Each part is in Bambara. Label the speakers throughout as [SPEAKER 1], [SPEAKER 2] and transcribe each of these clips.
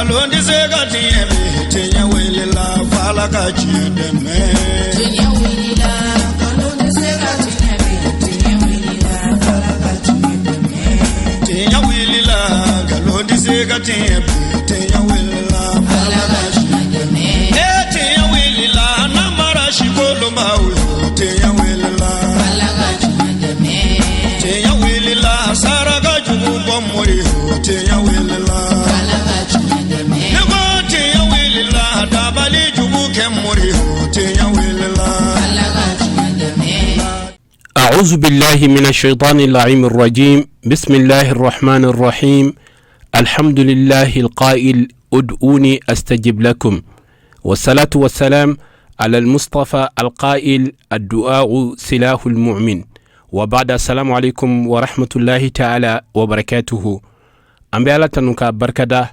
[SPEAKER 1] Nkalon tɛ se ka tiɲɛ bi, tiɲɛ wulila f'Ala ka tiɲɛ dɛmɛ.
[SPEAKER 2] Tiɲɛ wulila, nkalon tɛ se ka tiɲɛ bi, tiɲɛ wulila f'Ala ka tiɲɛ dɛmɛ.
[SPEAKER 1] Tiɲɛ wulila, nkalon tɛ se ka tiɲɛ bi, tiɲɛ wulila
[SPEAKER 2] f'Ala ka tiɲɛ dɛmɛ.
[SPEAKER 1] E tiɲɛ wulila, namara sikolonbaw yo, tiɲɛ wulila
[SPEAKER 2] f'Ala ka tiɲɛ dɛmɛ.
[SPEAKER 1] Tiɲɛ wulila, saraka jugu bɔ mori yo, tiɲɛ wulila
[SPEAKER 2] f'Ala ka tiɲɛ dɛmɛ.
[SPEAKER 1] Ne ko tiɲɛ wulila, dabali jugu kɛ mori yo, tiɲɛ wulila
[SPEAKER 2] f'Ala ka tiɲɛ dɛmɛ.
[SPEAKER 3] أعوذ بالله من الشيطان اللعين الرجيم. بسم الله الرحمن الرحيم. الحمد لله القائل: ادعوني أستجب لكم، والصلاة والسلام على المصطفى القائل: الدعاء سلاح المؤمن. وبعد، السلام عليكم ورحمة الله تعالى وبركاته. An bɛ Ala tanu k'a barikada,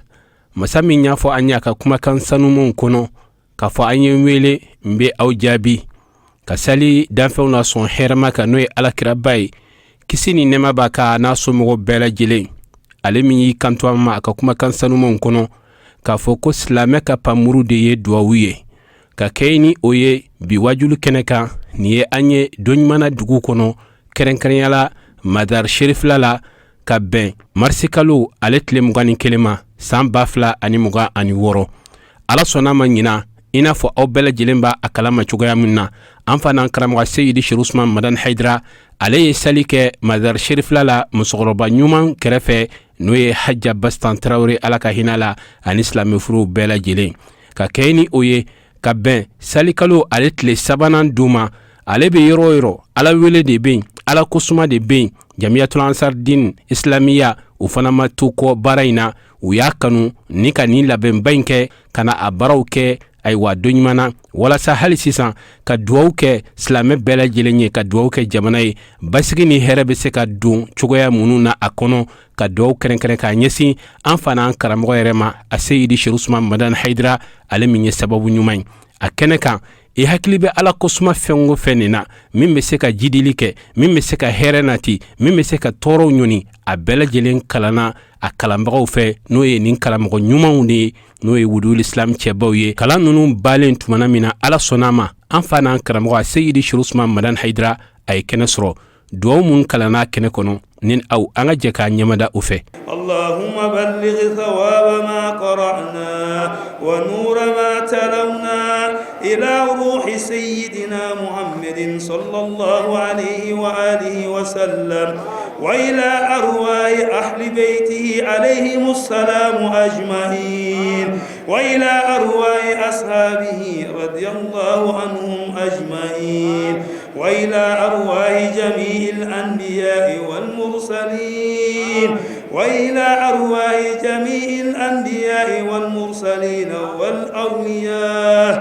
[SPEAKER 3] masa min y'a fɔ an ye a ka kumakan sanumanw kɔnɔ k'a fɔ an ye: n wele, n bɛ aw jaabi. Ka sali danfɛnw na sɔn hɛrɛma kan, n'o ye Alakiraba ye, kisi ni nɛɛma b'a kan n'a somɔgɔw bɛɛ lajɛlen. Ale min y'i kanto an ma a ka kumakan sanumanw kɔnɔ k'a fɔ ko silamɛ ka panmuru de ye duwawu ye. Ka kɛ ni o ye, bi wajulu kɛnɛ kan, nin ye an ye don ɲuman dugu kɔnɔ, kɛrɛnkɛrɛnyala Madar Sherifila la, ka bɛn marisikalo ale tile 21 ma, san 2026. Ala sɔnna ma ɲina, i n'a fɔ aw bɛɛ lajɛlen b'a a kalama cogoya min na, an fa n'an karamɔgɔ Seyidi Sherif Usman Madani Hayidara, ale ye sali kɛ Madar Sherifila la musokɔrɔba ɲuman kɛrɛfɛ, n'o ye Haja Bastan Tarawele, Ala ka hinɛ la ani silamɛfuruw bɛɛ lajɛlen. Ka kɛ ni o ye, ka bɛn salikalo ale tile sabanan don ma, ale bɛ yɔrɔ o yɔrɔ, Ala wele de bɛ yen, Ala kosuma de bɛ yen. Jamiyatul Ansar Din Islamiya, o fana ma to kɔ baara in na. U y'a kanu ni ka nin labɛnba in kɛ ka na a baaraw kɛ, ayiwa, don ɲuman na, walasa hali sisan ka duwawu kɛ silamɛ bɛɛ lajɛlen ye, ka duwawu kɛ jamana ye, basigi ni hɛrɛ bɛ se ka don cogoya minnu na a kɔnɔ, ka duwawu kɛrɛnkɛrɛn k'a ɲɛsin an fana an karamɔgɔ yɛrɛ ma, a Seyidi Sherif Usman Madani Hayidara, ale min ye sababu ɲuman ye a kɛnɛ kan. I hakili bɛ Ala kosuma fɛn o fɛn nin na, min bɛ se ka jidili kɛ, min bɛ se ka hɛrɛ nati, min bɛ se ka tɔɔrɔw ɲɔni, a bɛɛ lajɛlen kalanna a kalanbagaw fɛ, n'o ye nin karamɔgɔ ɲumanw de ye, n'o ye Wudul Islam cɛbaw ye. Kalan ninnu balen tumana min na, Ala sɔnna a ma, an fa n'an karamɔgɔ a Seyidi Sherif Usman Madani Hayidara, a ye kɛnɛ sɔrɔ. Duwawu mun kalanna kɛnɛ kɔnɔ, ni aw an ka jɛ k'a ɲɛmada o fɛ.
[SPEAKER 4] اللهم بلغ ثواب ما قرأنا ونور ما تلونا إلى روح سيدنا محمد صلى الله عليه وآله وسلم، وإلى أرواح أهل بيته عليهم السلام أجمعين، وإلى أرواح أصحابه رضي الله عنهم أجمعين، وإلى أرواح جميع الأنبياء والمرسلين، وإلى أرواح جميع الأنبياء والمرسلين والأولياء،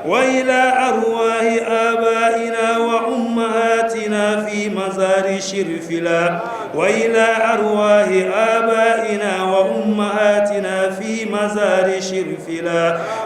[SPEAKER 4] وإلى أرواح آبائنا وأمهاتنا في مزار شرفلا، وإلى أرواح آبائنا وأمهاتنا في مزار شرفلا،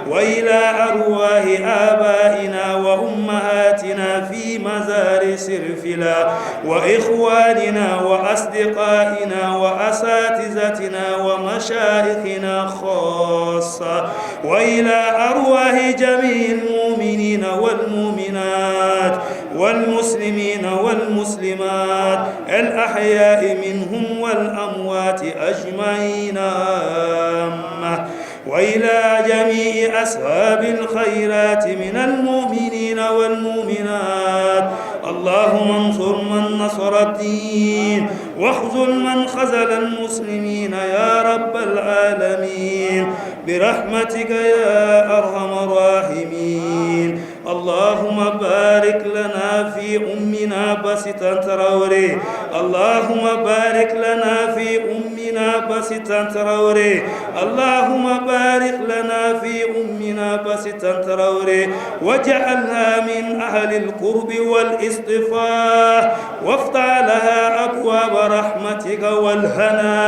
[SPEAKER 4] وإلى أرواح آبائنا وأمهاتنا في مزار سرفلا، وإخواننا وأصدقائنا وأساتذتنا ومشايخنا خاصة، وإلى أرواح جميع المؤمنين والمؤمنات والمسلمين والمسلمات الأحياء منهم والأموات أجمعين عامة، وإلى جميع أصحاب الخيرات من المؤمنين والمؤمنات. اللهم انصر من نصر الدين واخذل من خذل المسلمين يا رب العالمين، برحمتك يا أرحم الراحمين. اللهم بارك لنا في أمنا بستان تراوري. اللهم بارك لنا في أمنا بستان تراوري. اللهم بارك لنا في أمنا بستان تراوري، واجعلها من أهل القرب والاصطفاء، وافتح لها أبواب رحمتك والهنا.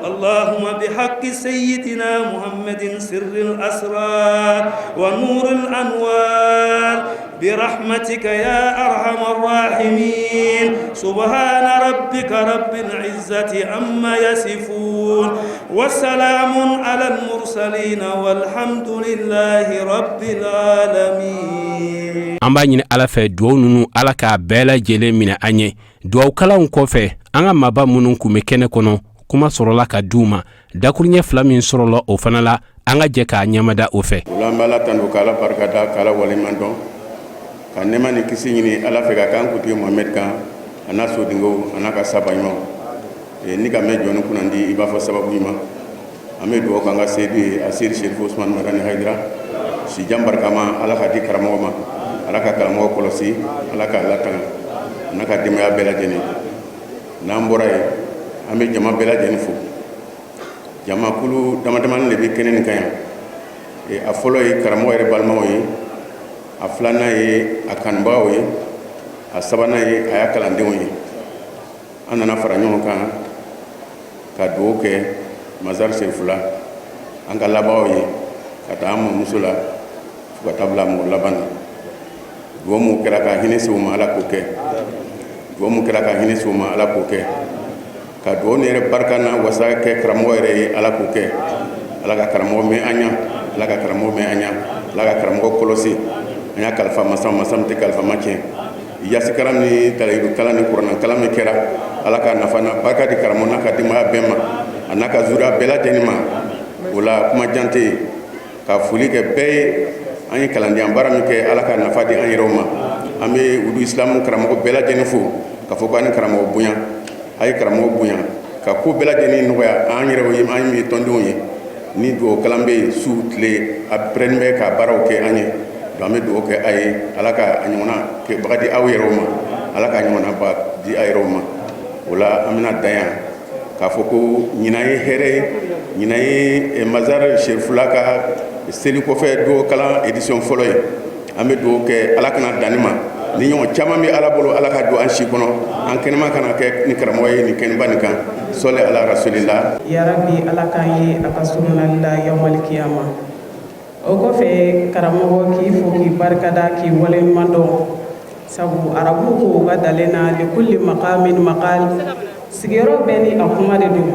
[SPEAKER 4] اللهم بحق سيدنا محمد سر الأسرار ونور الأنوار، برحمتك يا أرحم الراحمين. سبحان ربك رب العزة عما يصفون وسلام على المرسلين والحمد لله رب العالمين
[SPEAKER 3] An b'a ɲini Ala fɛ, dugawu ninnu, Ala k'a bɛɛ lajɛlen minɛ an ye. Dugawukalanw kɔfɛ, an ka maaba minnu tun bɛ kɛnɛ kɔnɔ, kuma sɔrɔla ka di u ma. Dakuruɲɛ fila min sɔrɔla o fana la, an ka jɛ k'a ɲɛmada o fɛ.
[SPEAKER 5] O la, an bɛ Ala tanu, k'Ala barikada, k'Ala waleɲuman dɔn, ka nɛɛma ni kisi ɲini Ala fɛ ka k'an kuntigi Mohamɛdi kan, a n'a sodenw, a n'a ka saba ɲumanw. Ni ka mɛn jɔnni kunnandi, i b'a fɔ sababu ɲuman. An bɛ dugawu k'an ka seyidu ye, Aseyidi Serifu Usumani Madani Hayidara. Sijan barikama, Ala ka di karamɔgɔ ma. Ala ka karamɔgɔ kɔlɔsi, Ala k'a latanga, a n'a ka denbaya bɛɛ lajɛlen. N'an bɔra yen, an bɛ jama bɛɛ lajɛlen fo. Jamakulu dama damani de bɛ kɛnɛ nin kan yan. A fɔlɔ ye karamɔgɔ yɛrɛ balimaw ye, a filanan ye a kanubagaw ye, a sabanan ye a y'a kalandenw ye. An nana fara ɲɔgɔn kan ka dugawu kɛ Mazari Serifula, an ka labanw ye, ka taa an mamuso la fo ka taa bila mɔgɔ laban na. Dugawu mun kɛra ka hinɛ se u ma, Ala k'o kɛ. Dugawu mun kɛra ka hinɛ se u ma, Ala k'o kɛ. Ka dugawu ni yɛrɛ barika na wasa kɛ karamɔgɔ yɛrɛ ye, Ala k'o kɛ. Ala ka karamɔgɔ mɛn an ɲa, Ala ka karamɔgɔ mɛn an ɲa, Ala ka karamɔgɔ kɔlɔsi. An y'a kalifa masa, masa min tɛ kalifa ma tiɲɛ. Yasikalan ni dalayiru kalan ni kuranna kalan min kɛra, Ala ka nafa na barika di karamɔgɔ n'a ka denbaya bɛɛ ma, a n'a ka zuriya bɛɛ lajɛlen ma. O la, kuma jan tɛ yen, ka foli kɛ bɛɛ ye. An ye kalandenya baara min kɛ, Ala ka nafa di an yɛrɛw ma. An bɛ wudu isilamu karamɔgɔ bɛɛ lajɛlen fo, ka fɔ ko an ni karamɔgɔ bonya, a ye karamɔgɔ bonya ka ko bɛɛ lajɛlen nɔgɔya an yɛrɛw ye. An ye tɔndenw ye, ni dugawu kalan bɛ yen, su tile, a pɛrɛn bɛ ka baaraw kɛ an ye. Donc an bɛ dugawu kɛ a ye, Ala ka a ɲɔgɔnna kɛbaga di aw yɛrɛw ma, Ala ka ɲɔgɔnna ba di a yɛrɛw ma. O la, an bɛna dan yan k'a fɔ ko ɲinan ye hɛrɛ ye. Ɲinan ye Mazari Serifula ka seli kɔfɛ dugawu kalan édition fɔlɔ ye. An bɛ dugawu kɛ, Ala kana danni ma ni ɲɔgɔn caman bɛ Ala bolo, Ala ka don an si kɔnɔ, an kɛnɛma kana kɛ ni karamɔgɔ ye nin kɛnɛba nin kan. Sɔli ala rasulila.
[SPEAKER 6] Yarabi, Ala k'an ye a ka surunali la yawmal kiyama. O kɔfɛ, karamɔgɔ, k'i fo, k'i barikada, k'i waleɲuman dɔn, sabu arabuw ko u ka dalen na likulli maqamin maqal, sigiyɔrɔ bɛɛ ni a kuma de don.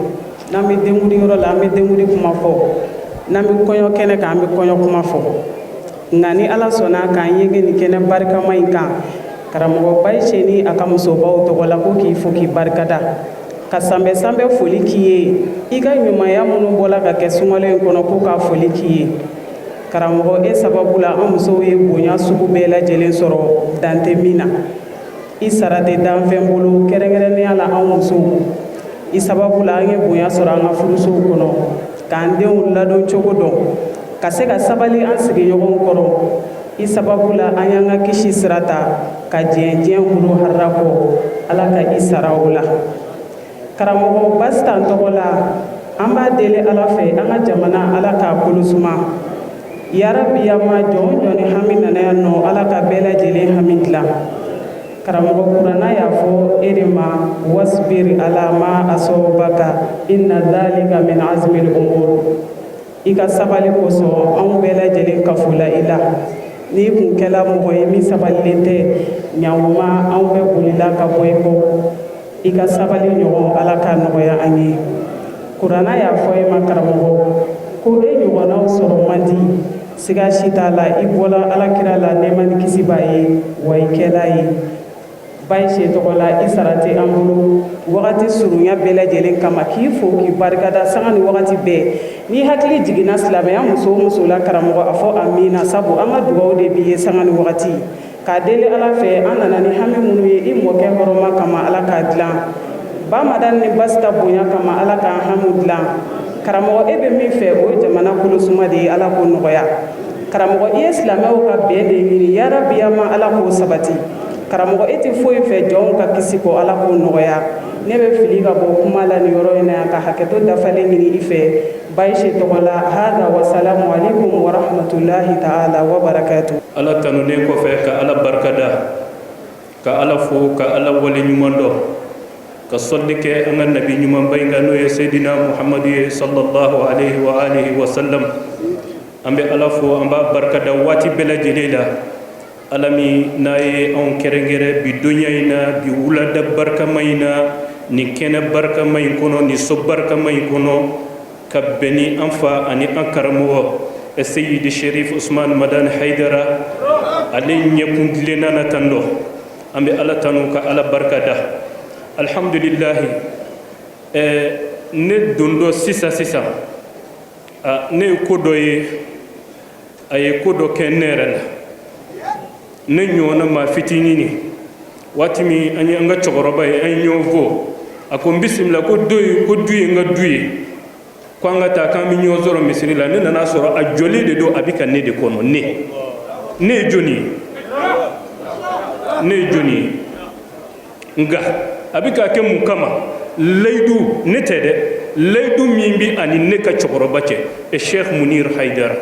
[SPEAKER 6] N'an bɛ denkuli yɔrɔ la, an bɛ denkuli kuma fɔ. N'an bɛ kɔɲɔ kɛnɛ kan, an bɛ kɔɲɔ kuma fɔ. Nka ni Ala sɔnna k'an yege nin kɛnɛ barikama in kan, karamɔgɔ Bayise ni a ka musobaw tɔgɔ la, ko k'i fo, k'i barikada, ka sanbɛ sanbɛ foli k'i ye. I ka ɲumanya minnu bɔla ka kɛ sunkalo in kɔnɔ, ko k'a foli k'i ye. Karamɔgɔ, e sababu la, an musow ye bonya sugu bɛɛ lajɛlen sɔrɔ, dan tɛ min na. I sara tɛ danfɛn bolo, kɛrɛnkɛrɛnnenya la an musow. I sababu la, an ye bonya sɔrɔ an ka furusow kɔnɔ, k'an denw ladon cogo dɔn, ka se ka sabali an sigiɲɔgɔnw kɔrɔ. I sababu la, an y'an ka kisi sira ta ka diɲɛ diɲɛ huru harira kɔ. Ala ka i sara o la. Karamɔgɔ Basitan tɔgɔ la, an b'a deli Ala fɛ, an ka jamana, Ala k'a kolo suma. Yarabi, ma jɔn jɔn ni hami nana yan nɔ, Ala ka bɛɛ lajɛlen hami dilan. Karamɔgɔ, kuranna y'a fɔ e de ma: wasbir ala ma asabaka inna dhalika min azmil umur. I ka sabali kosɔn, anw bɛɛ lajɛlen kafola i la. N'i kun kɛla mɔgɔ ye min sabalilen tɛ, ɲanguma anw bɛɛ bolila ka bɔ i kɔ. I ka sabali ɲɔgɔn, Ala ka nɔgɔya an ye. Kuranna y'a fɔ e ma, karamɔgɔ, ko e ɲɔgɔnnaw sɔrɔ man di. Siga si t'a la, i bɔla Alakira la, nɛɛma ni kisi b'a ye, wa i kɛla ye. Bayise tɔgɔ la, i sara tɛ an bolo. Wagati surunya bɛɛ lajɛlen kama, k'i fo, k'i barikada sanga ni wagati bɛɛ. N'i hakili jiginna silamɛya muso o muso la, karamɔgɔ, a fɔ amina, sabu an ka dugaw de b'i ye sanga ni wagati. K'a deli Ala fɛ, an nana ni hami minnu ye i mɔkɛ hɔrɔma kama, Ala k'a dilan. Bamadan ni Basita bonya kama, Ala k'an hamiw dilan. Karamɔgɔ, e bɛ min fɛ, o ye jamana kolosuma de ye, Ala k'o nɔgɔya. Karamɔgɔ, i ye silamɛw ka bɛn de ɲini, yarabiyama, Ala k'o sabati. Karamɔgɔ, e tɛ foyi fɛ jɔnw ka kisi kɔ, Ala k'o nɔgɔya. Ne bɛ fili ka bɔ kuma la nin yɔrɔ in na yan, ka hakɛto dafalen ɲini i fɛ Bayise tɔgɔ la. Hada wasalamu alaikum warahmatullahi ta'ala wa barakatuh.
[SPEAKER 7] Ala tanunen kɔfɛ, ka Ala barikada, ka Ala fo, ka Ala wale ɲuman dɔn, ka sɔli kɛ an ka nabi ɲumanba in kan, n'o ye Seydina Muhamadu ye, sallallahu alaihi wa alihi wa sallam. An bɛ Ala fo, an b'a barikada waati bɛɛ lajɛlen la. Ala min n'a ye anw kɛrɛnkɛrɛn bi donya in na, bi wulada barikama in na, nin kɛnɛ barikama in kɔnɔ, nin so barikama in kɔnɔ, ka bɛn ni an fa ani an karamɔgɔ Seyidi Sherif Usman Madani Haidara ale ɲɛkun tilenna na tan dɔ. An bɛ Ala tanu ka Ala barika da. Alhamdulilahi, ne don dɔ sisan sisan, ne ye ko dɔ ye, a ye ko dɔ kɛ ne yɛrɛ la. Ne ɲɔgɔnna maa fitinin nin, waati min an ye an ka cɛkɔrɔba ye, an ye ɲɔgɔn fo, a ko n bisimila, ko du ye, ko du ye n ka du ye, ko an ka taa k'an bɛ ɲɔgɔn sɔrɔ misiri la. Ne nana sɔrɔ a jɔlen de don, a bɛ ka ne de kɔnɔ. Ne ye jɔni ye? Ne ye jɔni ye? Nka a bɛ k'a kɛ mun kama? Layidu ne tɛ dɛ, layidu min bɛ ani ne ka cɛkɔrɔba cɛ, e Sheikh Munir Haidara,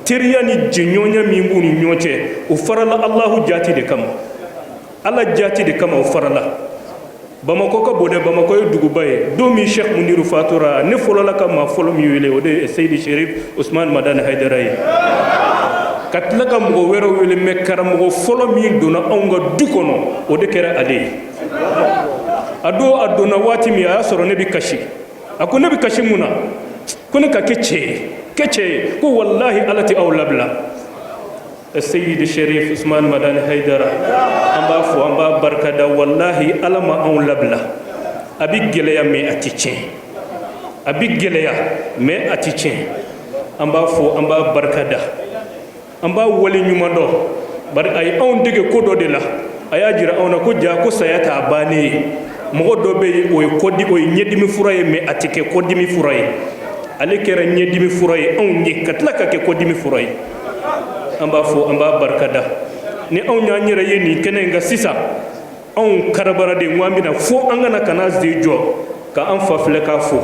[SPEAKER 7] teriya ni jɛɲɔgɔnya min b'u ni ɲɔgɔn cɛ, o farala Alahu jati de kama, Ala jati de kama o farala. Bamakɔ ka bon dɛ, Bamakɔ ye duguba ye. Don min Sheikh Muniru fatura, ne fɔlɔla ka maa fɔlɔ min wele, o de ye Seyidi Sherif Usman Madani Haidara ye, ka tila ka mɔgɔ wɛrɛw wele, mais karamɔgɔ fɔlɔ min donna anw ka du kɔnɔ, o de kɛra ale ye. A don, a donna waati min, a y'a sɔrɔ ne bɛ kasi. A ko ne bɛ kasi mun na? Ko ne ka kɛ cɛ ye, kɛ cɛ ye, ko walahi Ala tɛ aw labila. Seyidi Sherif Usman Madani Haidara, an b'a fo, an b'a barikada. Walahi Ala ma anw labila. A bɛ gɛlɛya, mais a tɛ tiɲɛ. A bɛ gɛlɛya, mais a tɛ tiɲɛ. An b'a fo, an b'a barikada, an b'a wale ɲuman dɔn. Bari a ye anw dege ko dɔ de la. A y'a jira anw na ko ja ko saya t'a bannen ye. Mɔgɔ dɔ bɛ yen, o ye kɔdi, o ye ɲɛdimi fura ye, mais a tɛ kɛ kɔdimi fura ye. Ale kɛra ɲɛdimi fura ye anw ye, ka tila ka kɛ kɔdimi fura ye. An b'a fo, an b'a barikada. Ni anw y'an yɛrɛ ye nin kɛnɛ in kan sisan, anw karabara de, ko an bɛna fo an kana ka na sen jɔ ka an fa filɛ k'a fo.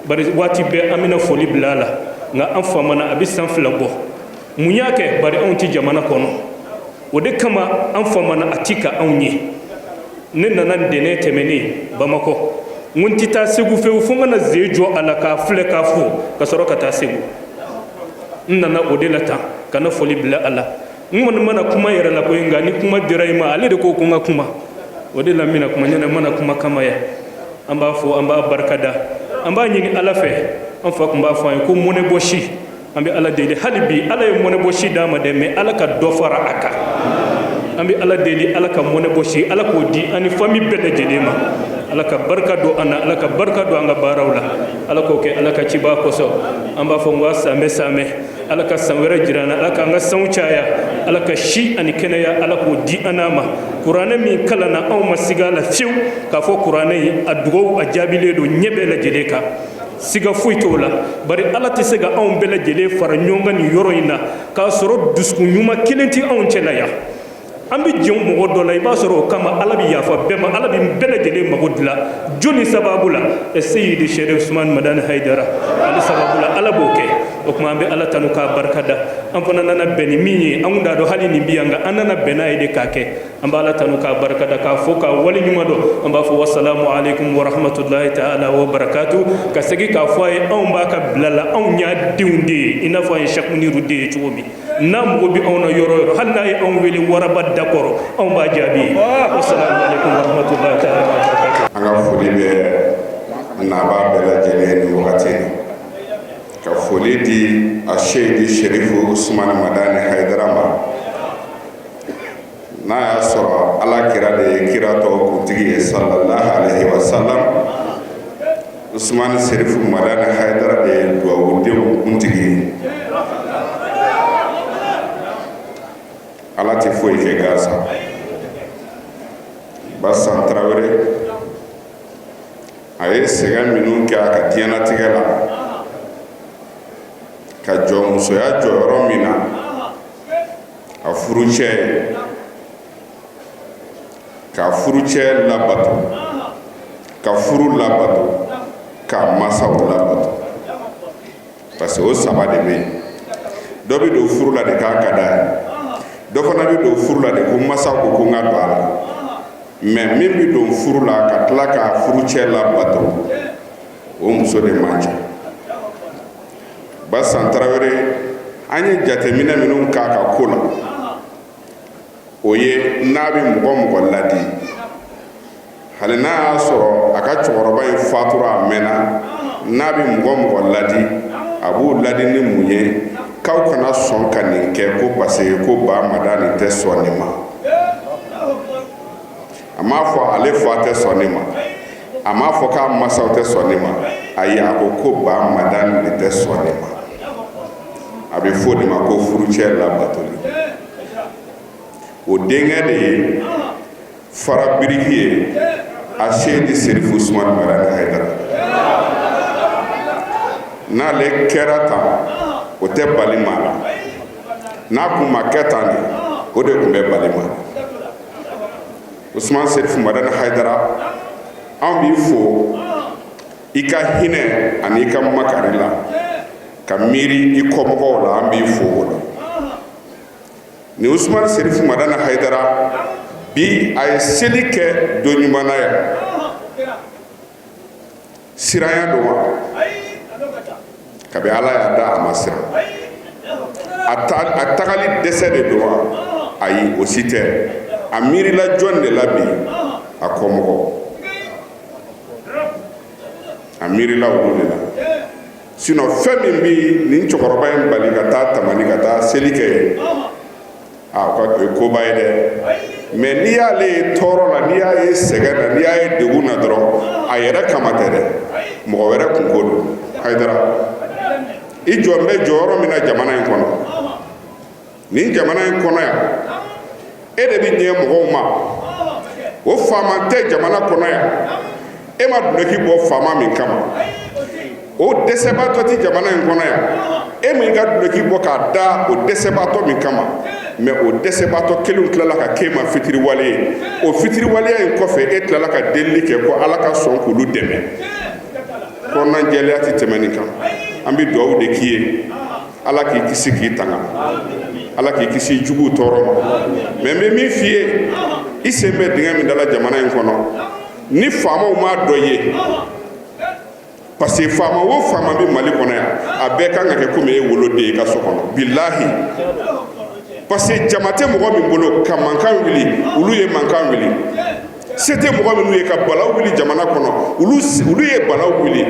[SPEAKER 7] Bari waati bɛɛ an bɛna foli bila a la, nka an famana, a bɛ san 2 bɔ. Mun y'a kɛ? Bari anw tɛ jamana kɔnɔ, o de kama an famana, a ti ka anw ye. Ne nana ntɛnɛn tɛmɛnen Bamakɔ, n ko n tɛ taa Segu fewu fo n ka na sen jɔ a la k'a filɛ k'a fo, ka sɔrɔ ka taa Segu. N nana o de la tan ka na foli bila a la. N kɔni mana kuma yɛrɛ la koyi, nka ni kuma dira i ma, ale de ko ko n ka kuma, o de la n bɛna kuma. Ɲɛna mana kuma kama ya. An b'a fo, an b'a barikada, an b'a ɲini Ala fɛ. An fa tun b'a fɔ an ye ko mɔnɛ bɔ si. An bɛ Ala deli hali bi, Ala ye mɔnɛ bɔ si d'an ma dɛ, mais Ala ka dɔ fara a kan. An bɛ Ala deli, Ala ka mɔnɛ bɔ si, Ala k'o di an ni famille bɛɛ lajɛlen ma. Ala ka barika don an na, Ala ka barika don an ka baaraw la, Ala k'o kɛ Ala ka ciba kosɔn. An b'a fɔ n ko a sanbɛ sanbɛ, Ala ka san wɛrɛ jira an na, Ala k'an ka sanw caya, Ala ka si ani kɛnɛya, Ala k'o di an n'a ma. Kuranɛ min kalanna, anw ma siga a la fiyewu k'a fɔ kuranɛ in a dugawu a jaabilen don ɲɛ bɛɛ lajɛlen kan, siga foyi t'o la. Bari Ala tɛ se ka anw bɛɛ lajɛlen fara ɲɔgɔn kan nin yɔrɔ in na k'a sɔrɔ dusukun ɲuman kelen tɛ anw cɛla yan. An bɛ jɛn mɔgɔ dɔ la, i b'a sɔrɔ o kama Ala bɛ yafa bɛɛ ma, Ala bɛ bɛɛ lajɛlen mago dilan. Jɔnni sababu la? Seyidi Sherif Usman Madani Haidara, ale sababu la Ala b'o kɛ. O tuma an bɛ Ala tanu k'a barika da. An fana nana bɛn ni min ye, an kun t'a dɔn hali nin bɛ yan, nka an nana bɛn n'a ye de k'a kɛ. An bɛ Ala tanu k'a barika da, k'a fo k'a wale ɲuman dɔn. An b'a fɔ wasalamu aleykum wa rahmatulahi taala wa barakatu. Ka segin k'a fɔ a ye, anw b'a ka bila la, anw y'a denw de ye, i n'a fɔ an ye Cheikh Muniru den ye cogo min. N'a mago bɛ anw na yɔrɔ o yɔrɔ, hali n'a ye anw wele waraba dakɔrɔ, anw b'a jaabi ye. Wasalamu aleykum wa rahmatulahi taala wa barakatu.
[SPEAKER 5] An ka foli bɛ nabaa bɛɛ lajɛlen nin wagati in na, ka foli di a Seyidi Sherifu Usumani Madani Hayidara ma. N'a y'a sɔrɔ Ala kira de ye kira tɔw kuntigi ye, sallallahu alaihi wa sallam, Usumani Serifu Madani Hayidara de ye duwawudenw kuntigi ye. Ala tɛ foyi kɛ gansan. Basan Tarawele, a ye sɛgɛn minnu kɛ a ka diɲɛnatigɛ la, ka jɔ musoya jɔyɔrɔ min na a furucɛ ye, ka furucɛ labato, ka furu labato, ka masaw labato, parce que o saba de bɛ yen. Dɔ bɛ don furu la de k'a ka d'a ye, dɔ fana bɛ don furu la de ko masaw ko ko n ka don a la. Mais min bɛ don furu la ka tila k'a furucɛ labato, o muso de man ca. Basan Tarawele, an ye jateminɛ minnu k'a ka ko la,
[SPEAKER 8] O ye n'a bɛ mɔgɔ mɔgɔ ladi, hali n'a y'a sɔrɔ a ka cɛkɔrɔba in fatura a mɛnna, n'a bɛ mɔgɔ mɔgɔ ladi, a b'o ladi ni mun ye? K'aw kana sɔn ka nin kɛ, ko parce que ko Ba Madani tɛ sɔn nin ma. A m'a fɔ ale fa tɛ sɔn nin ma, a m'a fɔ k'a masaw tɛ sɔn nin ma, ayi, a ko ko Ba Madani de tɛ sɔn nin ma. A bɛ fɔ o de ma ko furucɛ labatoli. O denkɛ de ye fara biriki ye, a Seyidi Serifu Usumani Madani Hayidara. N'ale kɛra tan, o tɛ bali maa la. N'a kun ma kɛ tan de, o de tun bɛ bali maa la. Usumani Serifu Madani Hayidara, anw b'i fo i ka hinɛ ani i ka makari la, ka miiri i kɔmɔgɔw la, an b'i fo o la. Ni Usumani Serifu Madani Hayidara bi, a ye seli kɛ don ɲuman na yan. Siranya don wa? Kabi Ala y'a da, a ma siran. A tagali dɛsɛ de don wa? Ayi, o si tɛ. A miirila jɔn de la bi? A kɔmɔgɔw. A miirila olu de la. Sinon fɛn min bɛ nin cɛkɔrɔba in bali ka taa Tamani ka taa seli kɛ yen, a o ka o ye koba ye dɛ. Mais n'i y'ale ye tɔɔrɔ la, n'i y'a ye sɛgɛn na, n'i y'a ye degun na dɔrɔn, a yɛrɛ kama tɛ dɛ, mɔgɔ wɛrɛ kunko don. Hayidara, i jɔ bɛ jɔyɔrɔ min na jamana in kɔnɔ, nin jamana in kɔnɔ yan, e de bɛ ɲɛ mɔgɔw ma. O faama tɛ jamana kɔnɔ yan, e ma duloki bɔ faama min kama. O dɛsɛbaatɔ tɛ jamana in kɔnɔ yan, e min ka duloki bɔ k'a da o dɛsɛbaatɔ min kama. Mais o dɛsɛbaatɔ kelenw tilala ka k'e ma fitiriwale ye. O fitiriwaleya in kɔfɛ, e tilala ka delili kɛ ko Ala ka sɔn k'olu dɛmɛ. Kɔnɔnajɛlenya tɛ tɛmɛ nin kan. An bɛ dugawu de k'i ye, Ala k'i kisi k'i tanga, Ala k'i kisi juguw tɔɔrɔ ma. Mais n bɛ min f'i ye, i sen bɛ dingɛ min da la jamana in kɔnɔ, ni faamaw m'a dɔn i ye, parce que faama o faama bɛ Mali kɔnɔ yan, a bɛɛ kan ka kɛ komi e woloden i ka so kɔnɔ, bilahi. Parce que jama tɛ mɔgɔ min bolo ka mankan wuli, olu ye mankan wuli. Se tɛ mɔgɔ minnu ye ka balaw wuli jamana kɔnɔ, olu ye balaw wuli.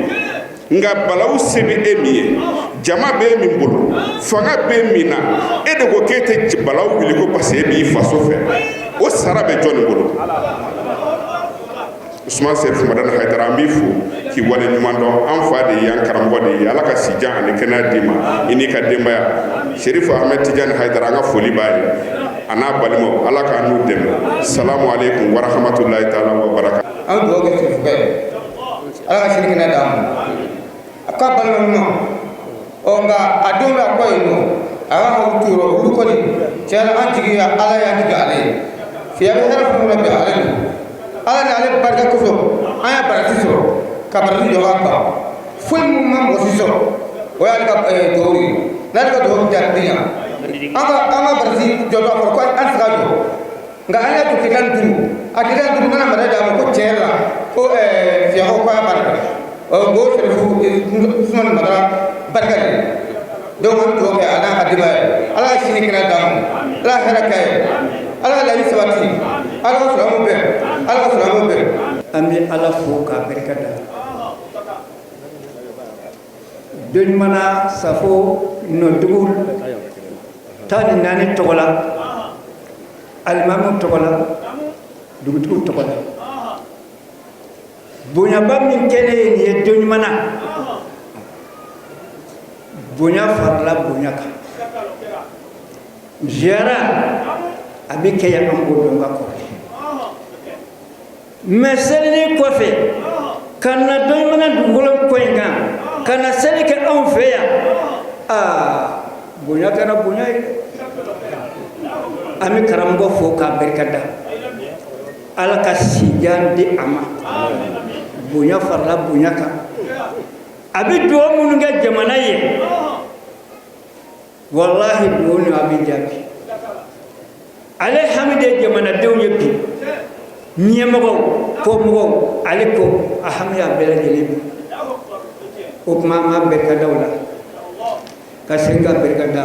[SPEAKER 8] Nka balaw se bɛ e min ye, jama bɛ e min bolo, fanga bɛ e min na, e de ko k'e tɛ balaw wuli ko parce que e b'i faso fɛ. O sara bɛ jɔn de bolo? Usumani Serifu Madani Hayidara, an b'i fo k'i wale ɲuman dɔn. An fa de ye, an karamɔgɔ de ye. Ala ka sijan ani kɛnɛya d'i ma, i n'i ka denbaya. Serifu Ahmed Tijani Hayidara, an ka foli b'a ye, a n'a balimaw, Ala k'an n'u dɛmɛ. Salamu aleykum wa rahmatulahi taala wa barakatu.
[SPEAKER 9] An dugawu kɛ Serifukɛ ye, Ala ka sini kɛnɛ d'an ma, a ka balima ɲuman. Ɔ nka a denw bɛ a kɔ yen nɔ, a ka hakili t'u yɔrɔ. Olu kɔni tiɲɛ na, an jigi Ala y'an jigi ale ye. Fiya bɛ hɛrɛ fɛn fɛn bi, ale don. Ala ni ale barika kosɔn, an y'a barati sɔrɔ ka barati jɔ ka ban. Foyi mun ma mɔgɔ si sɔrɔ, o y'ale ka dugawu ye. N'ale ka dugawu tɛ, a tɛ ɲa. An ka barati jɔ a fɔra ko an tɛ se ka jɔ, nka an y'a to tile 15, a tile 15 nana mara d'a ma ko tiɲɛ yɛrɛ la ko fiyakaw ko a y'a baara kɛ. Ɔ o Serifu Usumani Madara barika de. Donc an bɛ dugawu kɛ a n'a ka denbaya ye, Ala ka sini kɛnɛ d'an ma, Ala ka hɛrɛ k'a ye, Ala ka laɲini sabati, Ala ka silamɛw bɛn, Ala ka silamɛw bɛn.
[SPEAKER 10] An bɛ Ala fo k'a barika da. Doɲumana Safo nɔdugu 14 tɔgɔ la, alimamu tɔgɔ la, dugutigiw tɔgɔ la, bonyaba min kɛ ne ye nin ye Doɲumana, bonya farala bonya kan. Ziyara a bɛ kɛ yan, an b'o dɔn ka kɔrɔ. Mais selini kɔfɛ ka na Doɲumana dugukolo kɔ in kan, ka na seli kɛ anw fɛ yan, aa bonya kɛra bonya ye dɛ. An bɛ karamɔgɔ fo k'a barika da, Ala ka sijan di a ma. Bonya farala bonya kan. A bɛ dugawu minnu kɛ jamana ye, walahi dugawu ni a bɛ jaabi. Ale hami de jamanadenw ye bi, ɲɛmɔgɔw, kɔmɔgɔw, ale ko a hami y'a bɛɛ lajɛlen bi. O tuma an b'a barika da o la, ka segin ka barika da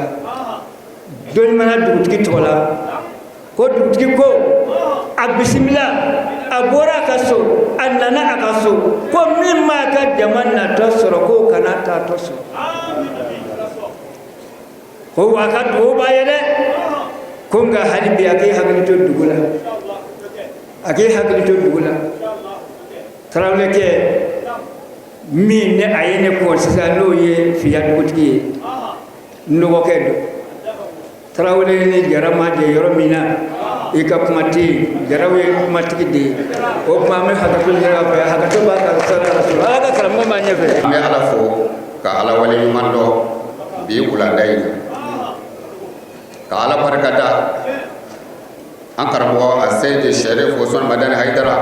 [SPEAKER 10] Doɲumana dugutigi tɔgɔ la. Ko dugutigi ko a bisimila, a bɔra a ka so, a nana a ka so, ko min m'a ka jama natɔ sɔrɔ, k'o kana taatɔ sɔrɔ. Ko wa a ka dugawu b'a ye dɛ. Ko nka hali bi a k'i hakili to dugu la, a k'i hakili to dugu la. Tarawelekɛ min ni a ye ne kɔ sisan, n'o ye Fiya dugutigi ye, n dɔgɔkɛ don. Tarawele ni Jara ma jɛ yɔrɔ min na, i ka kuma tɛ yen. Jaraw ye kumatigi de ye. O tuma an bɛ hakɛto ɲini a fɛ, hakɛto b'a kan. Sara Ala ka karamɔgɔ b'a ɲɛfɛ.
[SPEAKER 11] An bɛ Ala fo ka Ala waleɲuman dɔn bi wulada in na, ka Ala barika da an karamɔgɔ a Seyidi Sɛrifu Usumani Madani Hayidara,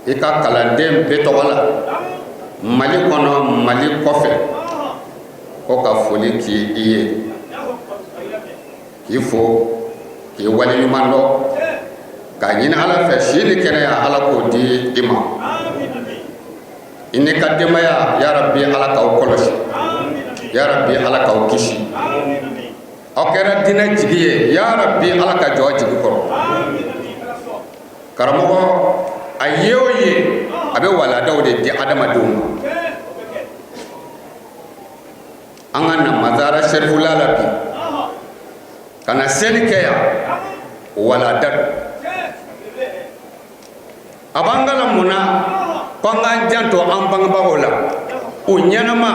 [SPEAKER 11] i ka kalanden bɛɛ tɔgɔ la, Mali kɔnɔ, Mali kɔfɛ, ko ka foli k'i i ye, k'i fo, k'i waleɲuman dɔn, k'a ɲini Ala fɛ si ni kɛnɛya, Ala k'o di i ma, i n'i ka denbaya. Yarabi, Ala k'aw kɔlɔsi. Yarabi, Ala k'aw kisi. Aw kɛra diinɛ jigi ye. Yarabi, Ala ka jɔ jigi kɔrɔ. Karamɔgɔ, a ye o ye, a bɛ waladaw de di adamadenw ma. An ka na Mazara Serifula la bi ka na seli kɛ yan, walada don. A b'an kalan mun na? Ko an k'an janto an bangebagaw la, u ɲɛnama,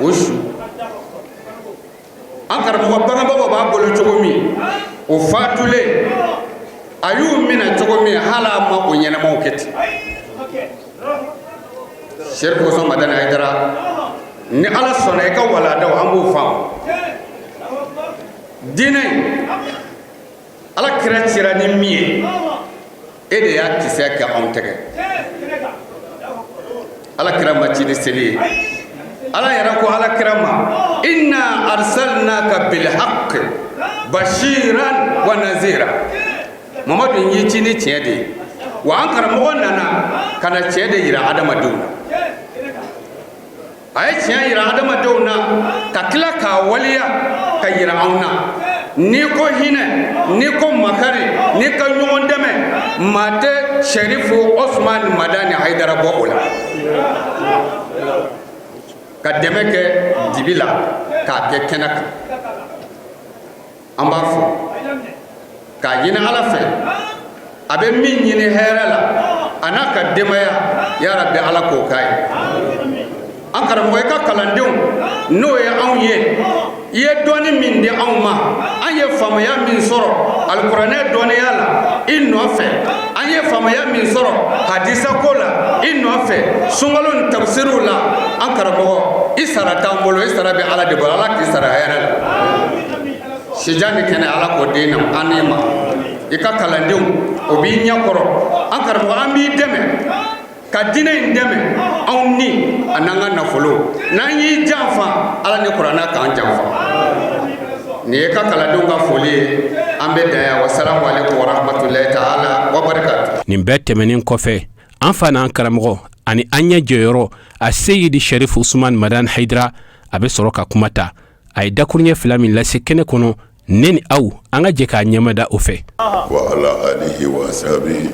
[SPEAKER 11] u su. An karamɔgɔ bangebagaw b'a bolo cogo min, o fatulen, a y'u minɛ cogo min, hali a ma o ɲɛnamaw kɛ ten. Serifu Usumani Madani Hayidara, ni Ala sɔnna, i ka waladaw, an b'o faamu. Diinɛ in, Ala kira cira ni min ye, e de y'a kisɛ kɛ anw tɛgɛ. Ala kira ma ci ni seli ye. Ala yɛrɛ ko Ala kira ma: inna arsalnaka bil haqq bashiran wa nazira. Mamadu, n y'i ci ni tiɲɛ de ye. Wa an karamɔgɔ nana ka na tiɲɛ de yira adamadenw na. A ye tiɲɛ yira adamadenw na ka tila k'a waleya ka yira anw na. N'i ko hinɛ, n'i ko makari, n'i ka ɲɔgɔn dɛmɛ, maa tɛ Sɛrifu Osumani Madani Hayidara bɔ o la. Ka dɛmɛ kɛ dibi la, k'a kɛ kɛnɛ kan, an b'a fɔ k'a ɲini Ala fɛ, a bɛ min ɲini hɛrɛ la, a n'a ka denbaya, yarabi, Ala k'o k'a ye. An karamɔgɔ, i ka kalandenw, n'o ye anw ye, i ye dɔnni min di anw ma, an ye faamuya min sɔrɔ alikuranɛ dɔnniya la i nɔfɛ, an ye faamuya min sɔrɔ hadisa ko la i nɔfɛ, sunkalo ni tafsiriw la, an karamɔgɔ, i sara t'an bolo, i sara bɛ Ala de bolo. Ala k'i sara hɛrɛ la. Sijan ni kɛnɛ, Ala k'o den na an n'i ma. I ka kalandenw, o b'i ɲɛ kɔrɔ. An karamɔgɔ, an b'i dɛmɛ ka diinɛ in dɛmɛ, anw ni a n'an ka nafolo. N'an y'i janfa, Ala ni kuranɛ k'an janfa. Nin ye ka kalandenw ka foli ye. An bɛ dan yan. Wasalamu aleykum warahmatulahi taala wabarakatu.
[SPEAKER 3] Nin bɛɛ tɛmɛnen kɔfɛ, an fa n'an karamɔgɔ ani an ɲɛ jɔyɔrɔ, a Seyidi Sɛrifu Usumani Madani Hayidara, a bɛ sɔrɔ ka kuma ta. A ye dakuruɲɛ fila min lase kɛnɛ kɔnɔ, ne ni aw, an ka jɛ k'a ɲɛmada o fɛ.
[SPEAKER 8] Wa ala alihi wa ashabihi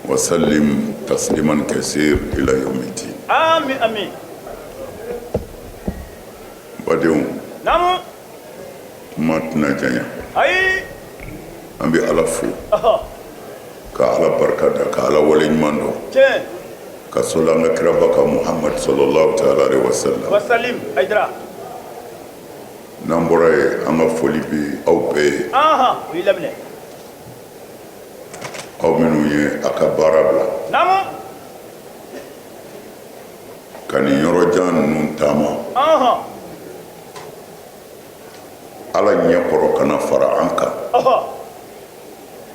[SPEAKER 8] wa sallim tasliman kasir ila yawmi din.
[SPEAKER 12] Amin amin.
[SPEAKER 8] Badenw,
[SPEAKER 12] Naamu.
[SPEAKER 8] kuma tɛna janya.
[SPEAKER 12] Ayi.
[SPEAKER 8] An bɛ Ala fo ka Ala barika da, ka Ala waleɲuman dɔn.
[SPEAKER 12] Tiɲɛ.
[SPEAKER 8] Ka sɔli an ka kiraba kan, Muhamad sallallahu ta'ala alaihi wa sallam.
[SPEAKER 12] Wa salim Hayidara.
[SPEAKER 8] N'an bɔra yen, an ka foli bɛ aw bɛɛ ye.
[SPEAKER 12] Ahan, o y'i laminɛ.
[SPEAKER 8] Aw minnu ye a ka baara bila.
[SPEAKER 12] Naamu.
[SPEAKER 8] Ka nin yɔrɔjan ninnu taama.
[SPEAKER 12] Ahan.
[SPEAKER 8] Ala ɲɛ kɔrɔ ka na fara an kan.
[SPEAKER 12] Ɔhɔ.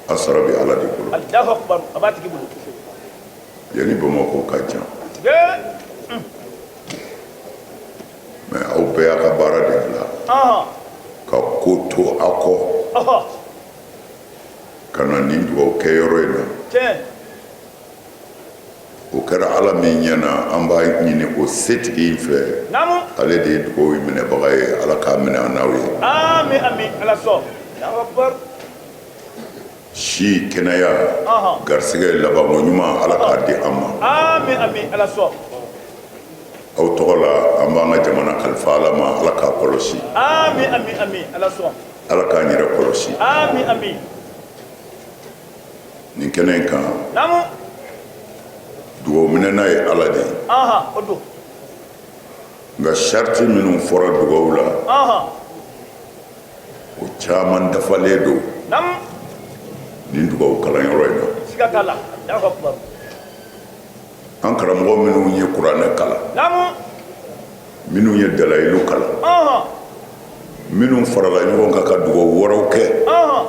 [SPEAKER 8] A sara bɛ Ala de bolo.
[SPEAKER 12] Alahu akubar, a b'a tigi bolo.
[SPEAKER 8] Yanni Bamakɔ ka jan.
[SPEAKER 12] Tiɲɛ.
[SPEAKER 8] Mais aw bɛɛ y'a ka baara de bila.
[SPEAKER 12] Ahan.
[SPEAKER 8] Ka ko to aw kɔ.
[SPEAKER 12] Ɔhɔ.
[SPEAKER 8] Ka na nin dugawu kɛ yɔrɔ in na.
[SPEAKER 12] Tiɲɛ.
[SPEAKER 8] O kɛra Ala min ɲɛ na, an b'a ɲini o setigi in fɛ.
[SPEAKER 12] Naamu.
[SPEAKER 8] Ale de ye dugawu in minɛbaga ye. Ala k'a minɛ an n'aw ye.
[SPEAKER 12] Amin amin, Ala sɔn. Alahu akubar.
[SPEAKER 8] Si, kɛnɛya,
[SPEAKER 12] Ɔhɔn.
[SPEAKER 8] garisɛgɛ, labanko ɲuman, Ala k'a di an ma.
[SPEAKER 12] Ami, ami, Ala sɔn.
[SPEAKER 8] Aw tɔgɔ la, an b'an ka jamana kalifa Ala ma, Ala k'a kɔlɔsi.
[SPEAKER 12] Ami, ami, ami, Ala sɔn.
[SPEAKER 8] Ala k'an yɛrɛ kɔlɔsi.
[SPEAKER 12] Ami, ami.
[SPEAKER 8] Nin kɛnɛ in kan,
[SPEAKER 12] Naamu.
[SPEAKER 8] dugawu minɛna ye Ala de ye.
[SPEAKER 12] Ahan, o don.
[SPEAKER 8] Nka sariti minnu fɔra dugawu la,
[SPEAKER 12] Ahan.
[SPEAKER 8] o caman dafalen don
[SPEAKER 12] Naamu.
[SPEAKER 8] nin dugawu kalanyɔrɔ in na.
[SPEAKER 12] Siga t'a la. Allahu akbar.
[SPEAKER 8] An karamɔgɔ minnu ye kuranɛ kalan,
[SPEAKER 12] Naamu.
[SPEAKER 8] minnu ye dalayilu kalan,
[SPEAKER 12] Ahan.
[SPEAKER 8] minnu farala ɲɔgɔn kan ka dugawu wɛrɛw kɛ,
[SPEAKER 12] Ahan.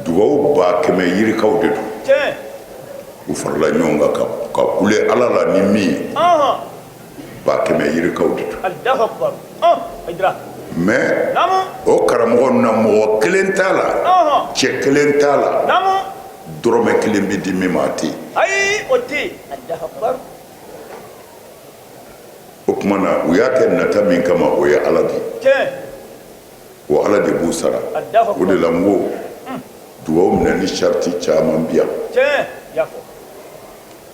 [SPEAKER 8] dugawu 100 yirikaw de don.
[SPEAKER 12] Tiɲɛ.
[SPEAKER 8] U farala ɲɔgɔn kan ka kule Ala la ni min ye,
[SPEAKER 12] Ahan.
[SPEAKER 8] 100 yirikaw de don.
[SPEAKER 12] Allahu akbar. Ah, Hayidara.
[SPEAKER 8] Mais
[SPEAKER 12] Naamu.
[SPEAKER 8] o karamɔgɔ ninnu na, mɔgɔ kelen t'a la,
[SPEAKER 12] Ahan.
[SPEAKER 8] cɛ kelen t'a la,
[SPEAKER 12] Naamu.
[SPEAKER 8] dɔrɔmɛ kelen bɛ di min ma, a tɛ yen.
[SPEAKER 12] Ayi, o tɛ yen. Allahu akbar.
[SPEAKER 8] O tuma na, u y'a kɛ nata min kama, o ye Ala de ye.
[SPEAKER 12] Tiɲɛ.
[SPEAKER 8] O Ala de b'u sara.
[SPEAKER 12] Allahu akbar.
[SPEAKER 8] O de la n ko dugawu minɛ ni sariti caman bi yan.
[SPEAKER 12] Tiɲɛ. I y'a fɔ.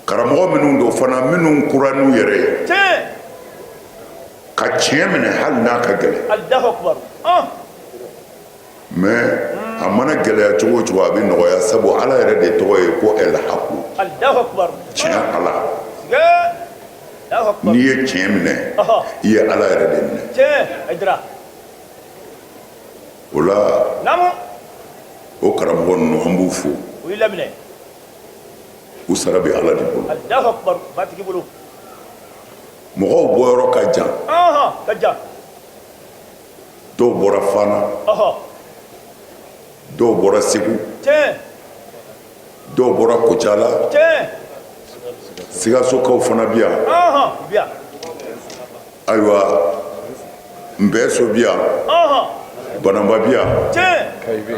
[SPEAKER 8] Karamɔgɔ minnu don fana, minnu kura n'u yɛrɛ ye,
[SPEAKER 12] Tiɲɛ.
[SPEAKER 8] ka tiɲɛ minɛ hali n'a ka gɛlɛn.
[SPEAKER 12] Allahu akbar. Ah.
[SPEAKER 8] Mais a mana gɛlɛya cogo o cogo, a bɛ nɔgɔya, sabu Ala yɛrɛ de tɔgɔ ye ko ɛlhaku.
[SPEAKER 12] Allahu akbar.
[SPEAKER 8] Tiɲɛ Ala.
[SPEAKER 12] Siga. Allahu akbar.
[SPEAKER 8] N'i ye tiɲɛ minɛ,
[SPEAKER 12] Ɔhɔ.
[SPEAKER 8] i ye Ala yɛrɛ de minɛ.
[SPEAKER 12] Tiɲɛ. Hayidara.
[SPEAKER 8] O la,
[SPEAKER 12] Naamu.
[SPEAKER 8] o karamɔgɔ ninnu, an b'u fo.
[SPEAKER 12] O y'i laminɛ.
[SPEAKER 8] U sara bɛ Ala de bolo.
[SPEAKER 12] Allahu akbar. Batigi bolo.
[SPEAKER 8] Mɔgɔw bɔyɔrɔ ka jan.
[SPEAKER 12] Ɔhɔn, ka jan.
[SPEAKER 8] Dɔw bɔra Fana,
[SPEAKER 12] Ɔhɔ.
[SPEAKER 8] dɔw bɔra Segu,
[SPEAKER 12] Tiɲɛ.
[SPEAKER 8] dɔw bɔra Kocala,
[SPEAKER 12] Tiɲɛ.
[SPEAKER 8] Sikasokaw fana bi yan.
[SPEAKER 12] Ɔhɔn, u bi yan.
[SPEAKER 8] Ayiwa, Nbɛso bi yan,
[SPEAKER 12] Ɔhɔn.
[SPEAKER 8] Banamba bi yan,
[SPEAKER 12] Tiɲɛ.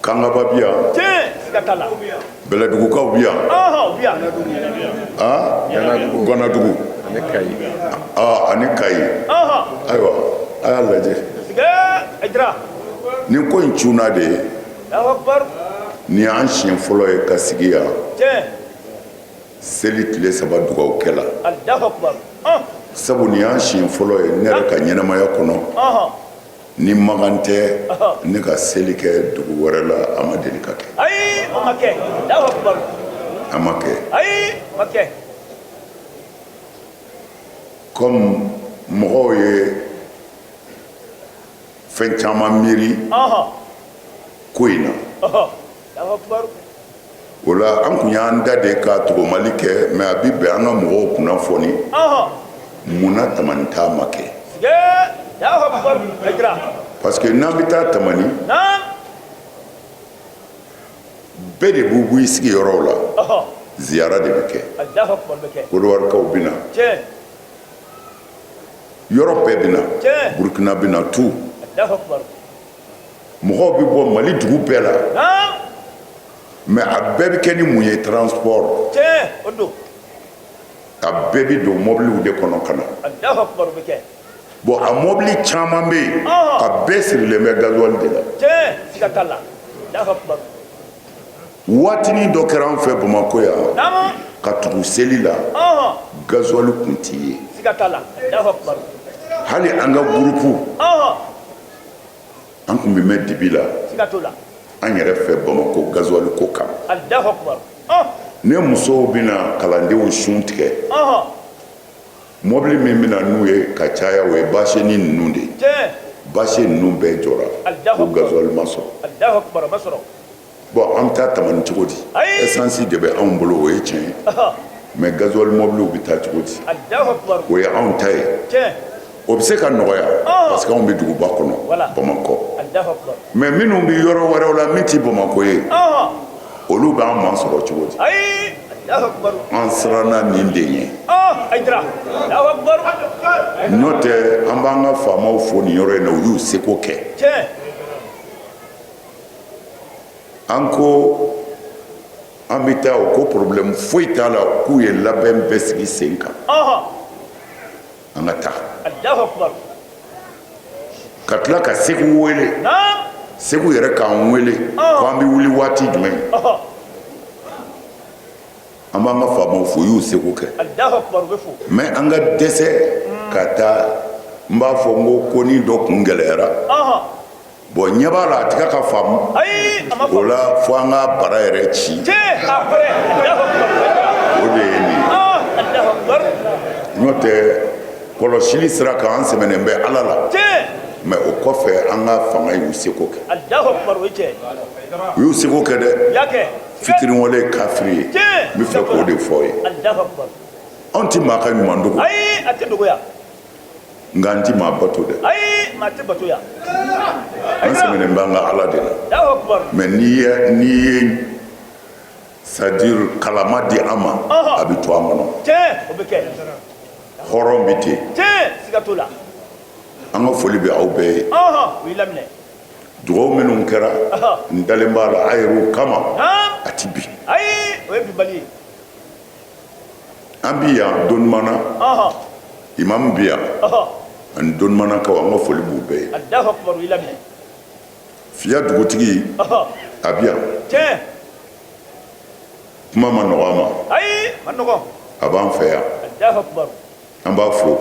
[SPEAKER 8] Kangaba bi yan,
[SPEAKER 12] Tiɲɛ. Siga t'a la.
[SPEAKER 8] Bɛlɛdugukaw bi yan.
[SPEAKER 12] Ɔhɔn, u bi yan.
[SPEAKER 8] Ah, Ganadugu ani Kayi.
[SPEAKER 12] Ɔhɔn.
[SPEAKER 8] Ayiwa, a y'a lajɛ.
[SPEAKER 12] Siga. Hayidara.
[SPEAKER 8] Nin ko in cunna de ye.
[SPEAKER 12] Allahu akbar.
[SPEAKER 8] Nin y'an siɲɛ fɔlɔ ye ka sigi yan
[SPEAKER 12] Tiɲɛ.
[SPEAKER 8] seli tile 3 dugawu kɛ la.
[SPEAKER 12] Allahu akbar. Ah.
[SPEAKER 8] Sabu nin y'an siɲɛ fɔlɔ ye ne yɛrɛ ka ɲɛnamaya kɔnɔ.
[SPEAKER 12] Ɔhɔn.
[SPEAKER 8] Ni magan tɛ,
[SPEAKER 12] Ɔhɔ.
[SPEAKER 8] ne ka seli kɛ dugu wɛrɛ la, a ma deli ka kɛ.
[SPEAKER 12] Ayi, o ma kɛ. Allahu akbar.
[SPEAKER 8] A ma kɛ.
[SPEAKER 12] Ayi, o ma kɛ.
[SPEAKER 8] Comme mɔgɔw ye fɛn caman miiri
[SPEAKER 12] Ɔhɔn.
[SPEAKER 8] ko in na.
[SPEAKER 12] Ɔhɔ. Allahu akbar.
[SPEAKER 8] O la, an kun y'an da de ka togomali kɛ, mais a bi bɛn an ka mɔgɔw kunnafoni.
[SPEAKER 12] Ɔhɔn.
[SPEAKER 8] Munna Tamani taa ma kɛ?
[SPEAKER 12] Siga. Allahu akbar. Hayidara.
[SPEAKER 8] Parce que n'an bɛ taa Tamani,
[SPEAKER 12] Naam.
[SPEAKER 8] bɛɛ de b'u b'i sigiyɔrɔw la.
[SPEAKER 12] Ɔhɔ.
[SPEAKER 8] Ziyara de bɛ kɛ.
[SPEAKER 12] Allahu akbar bɛ kɛ.
[SPEAKER 8] Kodiwarikaw bɛ na.
[SPEAKER 12] Tiɲɛ.
[SPEAKER 8] Yɔrɔ bɛɛ bɛ na.
[SPEAKER 12] Tiɲɛ.
[SPEAKER 8] Burukina bɛ na tout.
[SPEAKER 12] Allahu akbar.
[SPEAKER 8] Mɔgɔw bɛ bɔ Mali dugu bɛɛ la.
[SPEAKER 12] Naam.
[SPEAKER 8] Mais a bɛɛ bɛ kɛ ni mun ye? Transport.
[SPEAKER 12] Tiɲɛ, o don.
[SPEAKER 8] A bɛɛ bɛ don mɔbiliw de kɔnɔ ka na.
[SPEAKER 12] Allahu akbar bɛ kɛ.
[SPEAKER 8] Bon, a mɔbili caman bɛ yen,
[SPEAKER 12] Ɔhɔn.
[SPEAKER 8] a bɛɛ sirilen bɛ gasoil de la.
[SPEAKER 12] Tiɲɛ, siga t'a la. Allahu akbar.
[SPEAKER 8] Waatinin dɔ kɛra an fɛ Bamakɔ yan,
[SPEAKER 12] Naamu.
[SPEAKER 8] ka tugu seli la,
[SPEAKER 12] Ɔhɔn.
[SPEAKER 8] gasoil kun tɛ ye.
[SPEAKER 12] Siga t'a la. Allahu akbar.
[SPEAKER 8] Hali an ka groupe,
[SPEAKER 12] Ɔhɔn.
[SPEAKER 8] an kun bɛ mɛn dibi la
[SPEAKER 12] Siga t'o la.
[SPEAKER 8] an yɛrɛ fɛ Bamakɔ gasoil ko kan.
[SPEAKER 12] Allahu akbar. Ɔh.
[SPEAKER 8] Ne musow bɛna kalandenw sun tigɛ,
[SPEAKER 12] Ɔhɔn.
[SPEAKER 8] mɔbili min bɛna n'u ye ka caya, o ye baseni ninnu de ye.
[SPEAKER 12] Tiɲɛ.
[SPEAKER 8] Base ninnu bɛɛ jɔra
[SPEAKER 12] Allahu
[SPEAKER 8] ko gasoil ma sɔrɔ.
[SPEAKER 12] Allahu akbar, ma sɔrɔ.
[SPEAKER 8] Bon, an bɛ taa Tamani cogo di?
[SPEAKER 12] Ayi.
[SPEAKER 8] Essence de bɛ anw bolo, o ye tiɲɛ ye,
[SPEAKER 12] Ɔhɔn.
[SPEAKER 8] mais gasoil mɔbiliw bɛ taa cogo di?
[SPEAKER 12] Allahu akbar.
[SPEAKER 8] O ye anw ta ye.
[SPEAKER 12] Tiɲɛ.
[SPEAKER 8] O bɛ se ka nɔgɔya
[SPEAKER 12] Ɔn.
[SPEAKER 8] parce que anw bɛ duguba kɔnɔ,
[SPEAKER 12] Voilà.
[SPEAKER 8] Bamakɔ.
[SPEAKER 12] Allahu akbar.
[SPEAKER 8] Mais minnu bɛ yɔrɔ wɛrɛw la min tɛ Bamakɔ ye,
[SPEAKER 12] Ɔhɔn.
[SPEAKER 8] olu b'an masɔrɔ cogo di?
[SPEAKER 12] Ayi. Allahu akbar.
[SPEAKER 8] An siranna nin de ɲɛ.
[SPEAKER 12] Ɔh, Hayidara. Allahu akbar.
[SPEAKER 8] N'o tɛ, an b'an ka faamaw fo nin yɔrɔ in na, u y'u seko kɛ.
[SPEAKER 12] Tiɲɛ.
[SPEAKER 8] An ko an bɛ taa, o ko problème foyi t'a la, k'u ye labɛn bɛɛ sigi sen kan.
[SPEAKER 12] Ɔhɔn.
[SPEAKER 8] An ka taa.
[SPEAKER 12] Allahu akbar.
[SPEAKER 8] Ka tila ka Segu wele.
[SPEAKER 12] Naam.
[SPEAKER 8] Segu yɛrɛ k'an wele ko an bɛ wuli waati jumɛn, an b'an ka faamaw fo, u y'u seko kɛ. Mais an ka dɛsɛ ka taa, n b'a fɔ n ko konin dɔ kun gɛlɛyara. Bon, ɲɛ b'a la, a tɛ ka faamu o la, fo an ka bara yɛrɛ ci. O de ye nin ye. N'o tɛ, kɔlɔsili sira kan, an sɛmɛnen bɛ Ala la. Mais o kɔfɛ, an ka fanga y'u seko kɛ, u y'u seko kɛ dɛ. Fitiriwale ye kafiri ye, n bɛ fɛ k'o de fɔ ye. Anw tɛ maa ka ɲuman dogo, nka an tɛ maa bato dɛ. An sɛmɛnen b'an ka Ala de la. Mais n'i ye, c'est à dire, kalama di an ma, a bɛ to an kɔnɔ. Hɔrɔn bɛ ten. An ka foli bɛ aw bɛɛ ye. Dugawu minnu kɛra, n dalen b'a la, a yɛrɛw kama, a ti bin. An bi yan Donimana, imamu bi yan ani Donimanakaw, an ka foli b'u bɛɛ ye. Fiya dugutigi, a bi yan. Kuma ma nɔgɔ a ma, a b'an fɛ yan, an b'a fo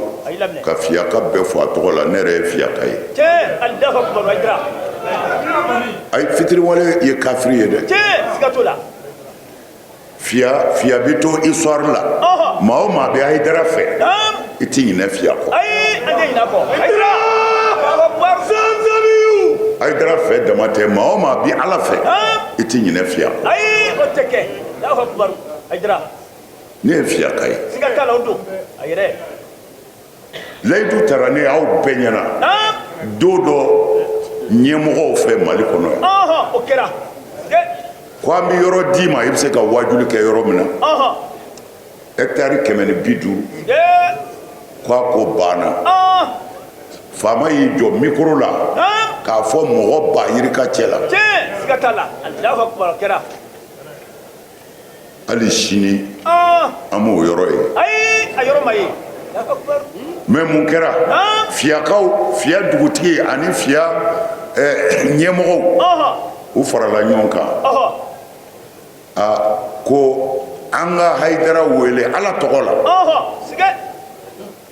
[SPEAKER 8] ka fiyaka bɛɛ fo a tɔgɔ la. Ne yɛrɛ ye fiyaka ye. Ayi, fitiriwale ye kafiri ye dɛ. Fiya, fiya bɛ to histoire la. Maa o maa bɛ Hayidara fɛ, i tɛ ɲinɛ fiya kɔ. Hayidara fɛ dama tɛ, maa o maa bɛ Ala fɛ, i tɛ ɲinɛ fiya kɔ. Ne ye fiyaka ye. Layidu tara ne aw bɛɛ ɲɛna don dɔ ɲɛmɔgɔw fɛ Mali kɔnɔ yan ko an bɛ yɔrɔ d'i ma, i bɛ se ka wajuli kɛ yɔrɔ min na, hectare 150. Ko a ko banna. Faama y'i jɔ micro la k'a fɔ mɔgɔ ba yirika cɛ la. Hali sini an m'o yɔrɔ ye.
[SPEAKER 12] Ayi, a yɔrɔ ma ye.
[SPEAKER 8] Mais mun kɛra? Fiyakaw, fiya dugutigi ani fiya ɲɛmɔgɔw, u farala ɲɔgɔn kan a ko an ka Hayidara wele Ala tɔgɔ la,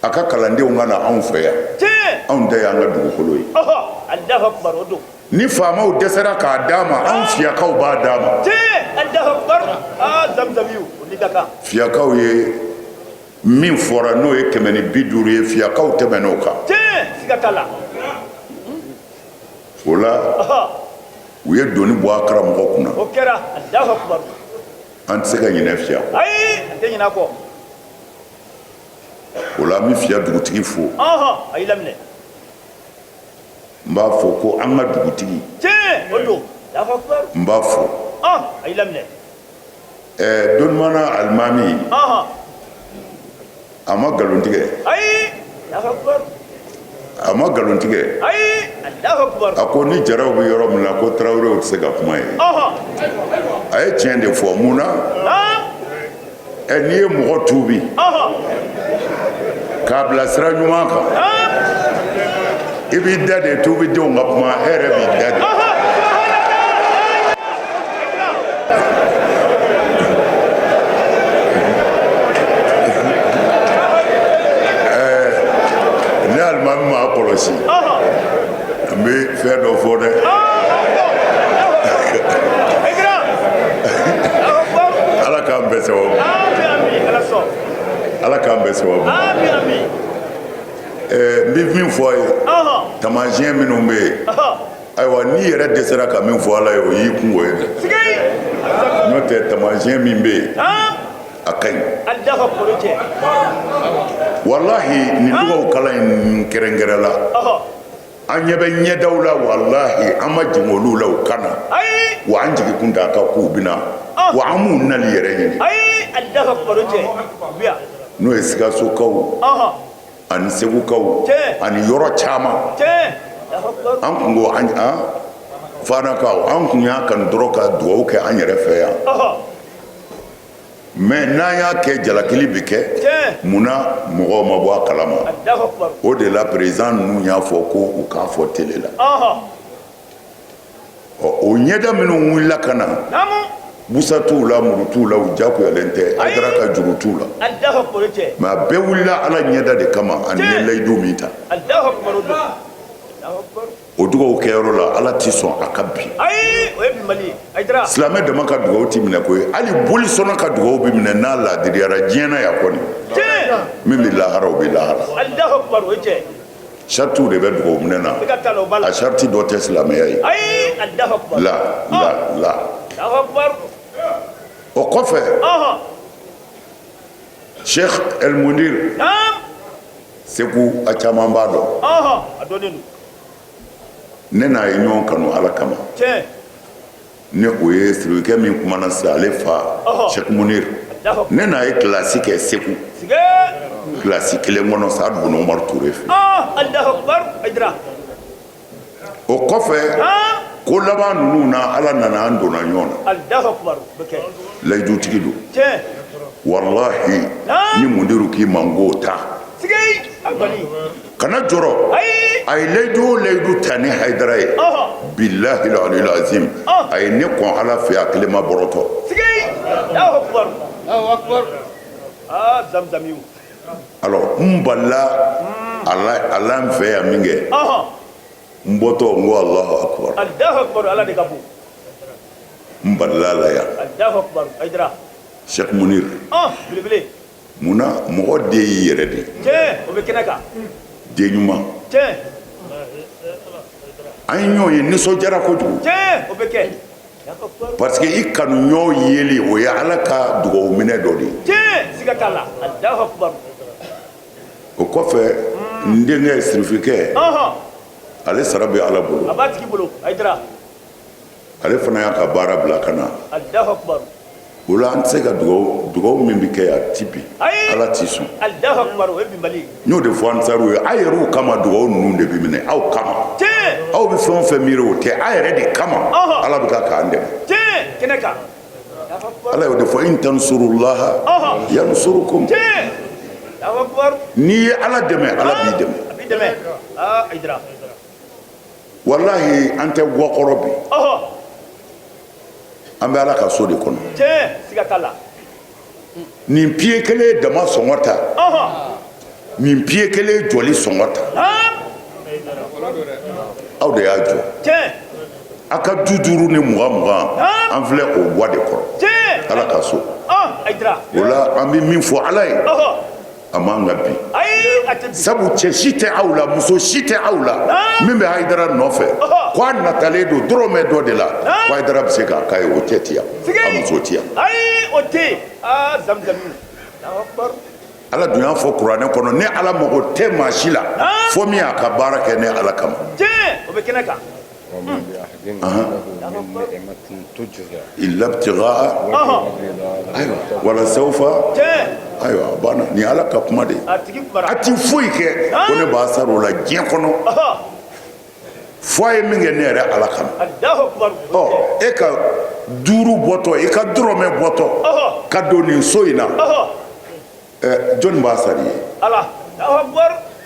[SPEAKER 8] a ka kalandenw ka na anw fɛ yan, anw ta y'an ka dugukolo ye. Ni faamaw dɛsɛra k'a d'a ma, anw fiyakaw b'a d'a ma. Fiyakaw ye min fɔra, n'o ye 150 ye, fiyakaw tɛmɛn'o kan. O la, u ye doni bɔ a karamɔgɔ kunna. An tɛ se ka ɲinɛ fiya kɔ. O la, an bɛ fiya dugutigi fo. N b'a fɔ ko an ka dugutigi, n b'a fo. Donimana alimami, a ma nkalon tigɛ, a ma nkalon tigɛ. A ko ni Jaraw bɛ yɔrɔ min na, ko Tarawelew tɛ se ka kuma ye. A ye tiɲɛ de fɔ. Mun na? Ɛ, n'i ye mɔgɔ tuubi k'a bila sira ɲuman kan, i b'i da de. Tuubidenw ka kuma, e yɛrɛ b'i da de. Ne alimami m'a kɔlɔsi, n bɛ fɛn dɔ fɔ dɛ. Ala k'an bɛɛ sababu, Ala k'an bɛɛ sababu. N bɛ min fɔ a ye, taamasiyɛn minnu bɛ yen, ayiwa, n'i yɛrɛ dɛsɛra ka min fɔ Ala ye, o y'i kungo ye dɛ. N'o tɛ, taamasiyɛn min bɛ yen, a ka ɲi walahi. Nin dugawu kalan in kɛrɛnkɛrɛn la, an ɲɛ bɛ ɲɛdaw la, walahi, an ma jigin olu la u ka na wa. An jigi kun t'a kan k'u bɛna wa, an m'u nali yɛrɛ ɲini. N'o ye Sikasokaw ani Segukaw ani yɔrɔ caman, an kun ko an Fanakaw, an kun y'a kanu dɔrɔn ka dugawu kɛ an yɛrɛ fɛ yan. Mais n'an y'a kɛ, jalakili bɛ kɛ. Munna mɔgɔw ma bɔ a kalama? O de la, président ninnu y'a fɔ ko u k'a fɔ télé la. Ɔ, o ɲɛda minnu wulila ka na, busa t'u la, muru t'u la, u jagoyalen tɛ, Hayidara ka juru t'u la, mais a bɛɛ wulila Ala ɲɛda de kama ani ye layidu min ta. O dugawu kɛyɔrɔ la, Ala tɛ sɔn a ka bin. Silamɛ dama ka dugawu tɛ minɛ koyi, hali bolisɔnna ka dugawu bɛ minɛ n'a laadiriyara diɲɛ na yan kɔni. Min bɛ lahara, o bɛ lahara. Saritiw de bɛ dugawu minɛ na, a sariti dɔ tɛ silamɛya ye. La la la, o kɔfɛ, Sheikh El Munir Segu, a caman b'a dɔn, ne n'a ye ɲɔgɔn kanu Ala kama. Ni o ye sirikɛ min kumana sisan, ale fa Sheikh Munir, ne n'a ye kilasi kɛ Segu, kilasi kelen kɔnɔ, Saad Bun Umar Ture fɛ. O kɔfɛ, ko laban ninnu na, Ala nana an donna ɲɔgɔn na. Layidutigi don, walahi. Ni Mundiru k'i ma n k'o ta, kana jɔrɔ. A ye layidu o layidu ta ni Hayidara ye, bilahi aliyul azim, a ye ne kɔn Ala fɛ, a kelen ma bɔrɔtɔ. Alors n balila a la n fɛ yan min kɛ, n bɔtɔ n ko Alahu akubar. N balila a la yan. Sheikh Munir, munna mɔgɔ den y'i yɛrɛ de ye, den ɲuman. An ye ɲɔgɔn ye, nisɔndiyara kojugu, parce que i kanu ɲɔgɔn yeli, o ye Ala ka dugawu minɛ dɔ de ye. O kɔfɛ, n denkɛ sirifikɛ, ale sara bɛ Ala bolo. Ale fana y'a ka baara bila ka na. O la, an tɛ se ka dugawu min bɛ kɛ a ti bi, Ala t'i sɔn. N y'o de fɔ ansaruw ye, a yɛrɛw kama dugawu ninnu de bɛ minɛ aw kama. Aw bɛ fɛn o fɛn miiri, o tɛ, a yɛrɛ de kama Ala bɛ ka k'an dɛmɛ. Ala y'o de fɔ: in tansurullaha yansurukum. N'i ye Ala dɛmɛ, Ala b'i dɛmɛ. Walahi, an tɛ gakɔrɔ bi, an bɛ Ala ka so de kɔnɔ. Nin piye kelen dama sɔngɔ ta, nin piye kelen jɔli sɔngɔ ta, aw de y'a jɔ. A ka du duuru ni mugan mugan, an filɛ o gwa de kɔrɔ, Ala ka so. O la, an bɛ min fɔ Ala ye, a man ka bin, sabu cɛ si tɛ aw la, muso si tɛ aw la min bɛ Hayidara nɔfɛ ko a natalen don dɔrɔmɛ dɔ de la ko Hayidara bɛ se k'a k'a ye. O cɛ ti yan, a muso ti yan. Ala dun y'a fɔ kuranɛ kɔnɔ: ne Ala mago tɛ maa si la fo min y'a ka baara kɛ ne Ala kama. Illa ibtighaa, ayiwa, wala sawfa, ayiwa, a banna. Nin Ala ka kuma de ye. A ti foyi kɛ ko ne b'a sara o la diɲɛ kɔnɔ, fo a ye min kɛ ne yɛrɛ Ala kama. Ɔ, e ka duuru bɔtɔ, i ka dɔrɔmɛ bɔtɔ ka don nin so in na, jɔnni b'a sara i ye?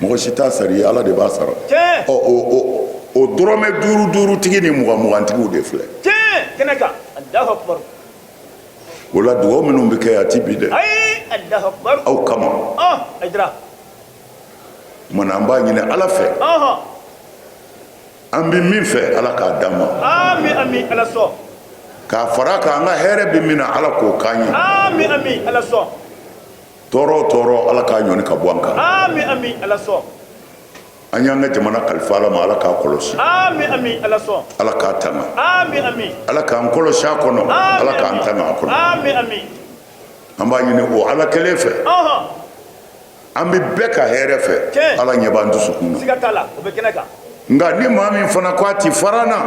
[SPEAKER 8] Mɔgɔ si t'a sara i ye, Ala de b'a sara. Ɔ, o dɔrɔmɛ duuru duuru tigi ni mugan mugan tigiw de filɛ. O la, dugawu minnu bɛ kɛ, a ti bin dɛ, aw kama. Kumana, an b'a ɲini Ala fɛ, an bɛ min fɛ, Ala k'a d'an ma. K'a fara kan, an ka hɛrɛ bɛ min na, Ala k'o k'an ye. Tɔɔrɔ o tɔɔrɔ, Ala k'a ɲɔni ka bɔ an kan. An y'an ka jamana kalifa Ala ma, Ala k'a kɔlɔsi, Ala k'a tanga, Ala k'an kɔlɔsi a kɔnɔ, Ala k'an tanga a kɔnɔ. An b'a ɲini o Ala kelen fɛ. An bɛ bɛɛ ka hɛrɛ fɛ, Ala ɲɛ b'an dusukun na. Nka ni maa min fana ko a ti fara an na,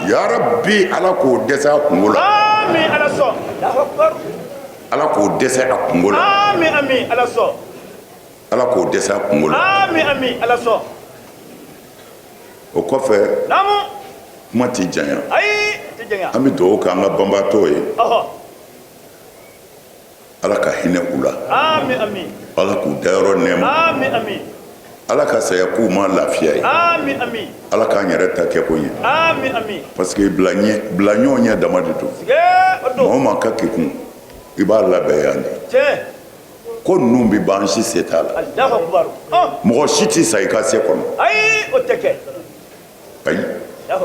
[SPEAKER 8] yarabi, Ala k'o dɛsɛ a kunko la, Ala k'o dɛsɛ a kunko la, Ala k'o dɛsɛ a kunko la. O kɔfɛ, kuma tɛ janya, an bɛ dugawu kɛ an ka banbaatɔw ye. Ala ka hinɛ u la, Ala k'u dayɔrɔ nɛɛma.
[SPEAKER 13] Ala ka saya k'u ma lafiya ye.
[SPEAKER 12] Ami ami.
[SPEAKER 13] Ala k'an yɛrɛ ta kɛ ko ɲɛ.
[SPEAKER 12] Ami ami.
[SPEAKER 13] Parce que bila ɲɛ bila ɲɔgɔn ɲɛ dama de don.
[SPEAKER 12] Sige o don.
[SPEAKER 13] Maa o maa ka kekun i b'a labɛn yan de.
[SPEAKER 12] Tiɲɛ.
[SPEAKER 13] Ko ninnu bɛ ban, si se t'a la.
[SPEAKER 12] Alahu akubar.
[SPEAKER 13] Mɔgɔ si tɛ sa i ka se kɔnɔ.
[SPEAKER 12] Ayi, o tɛ kɛ.
[SPEAKER 13] Ayi,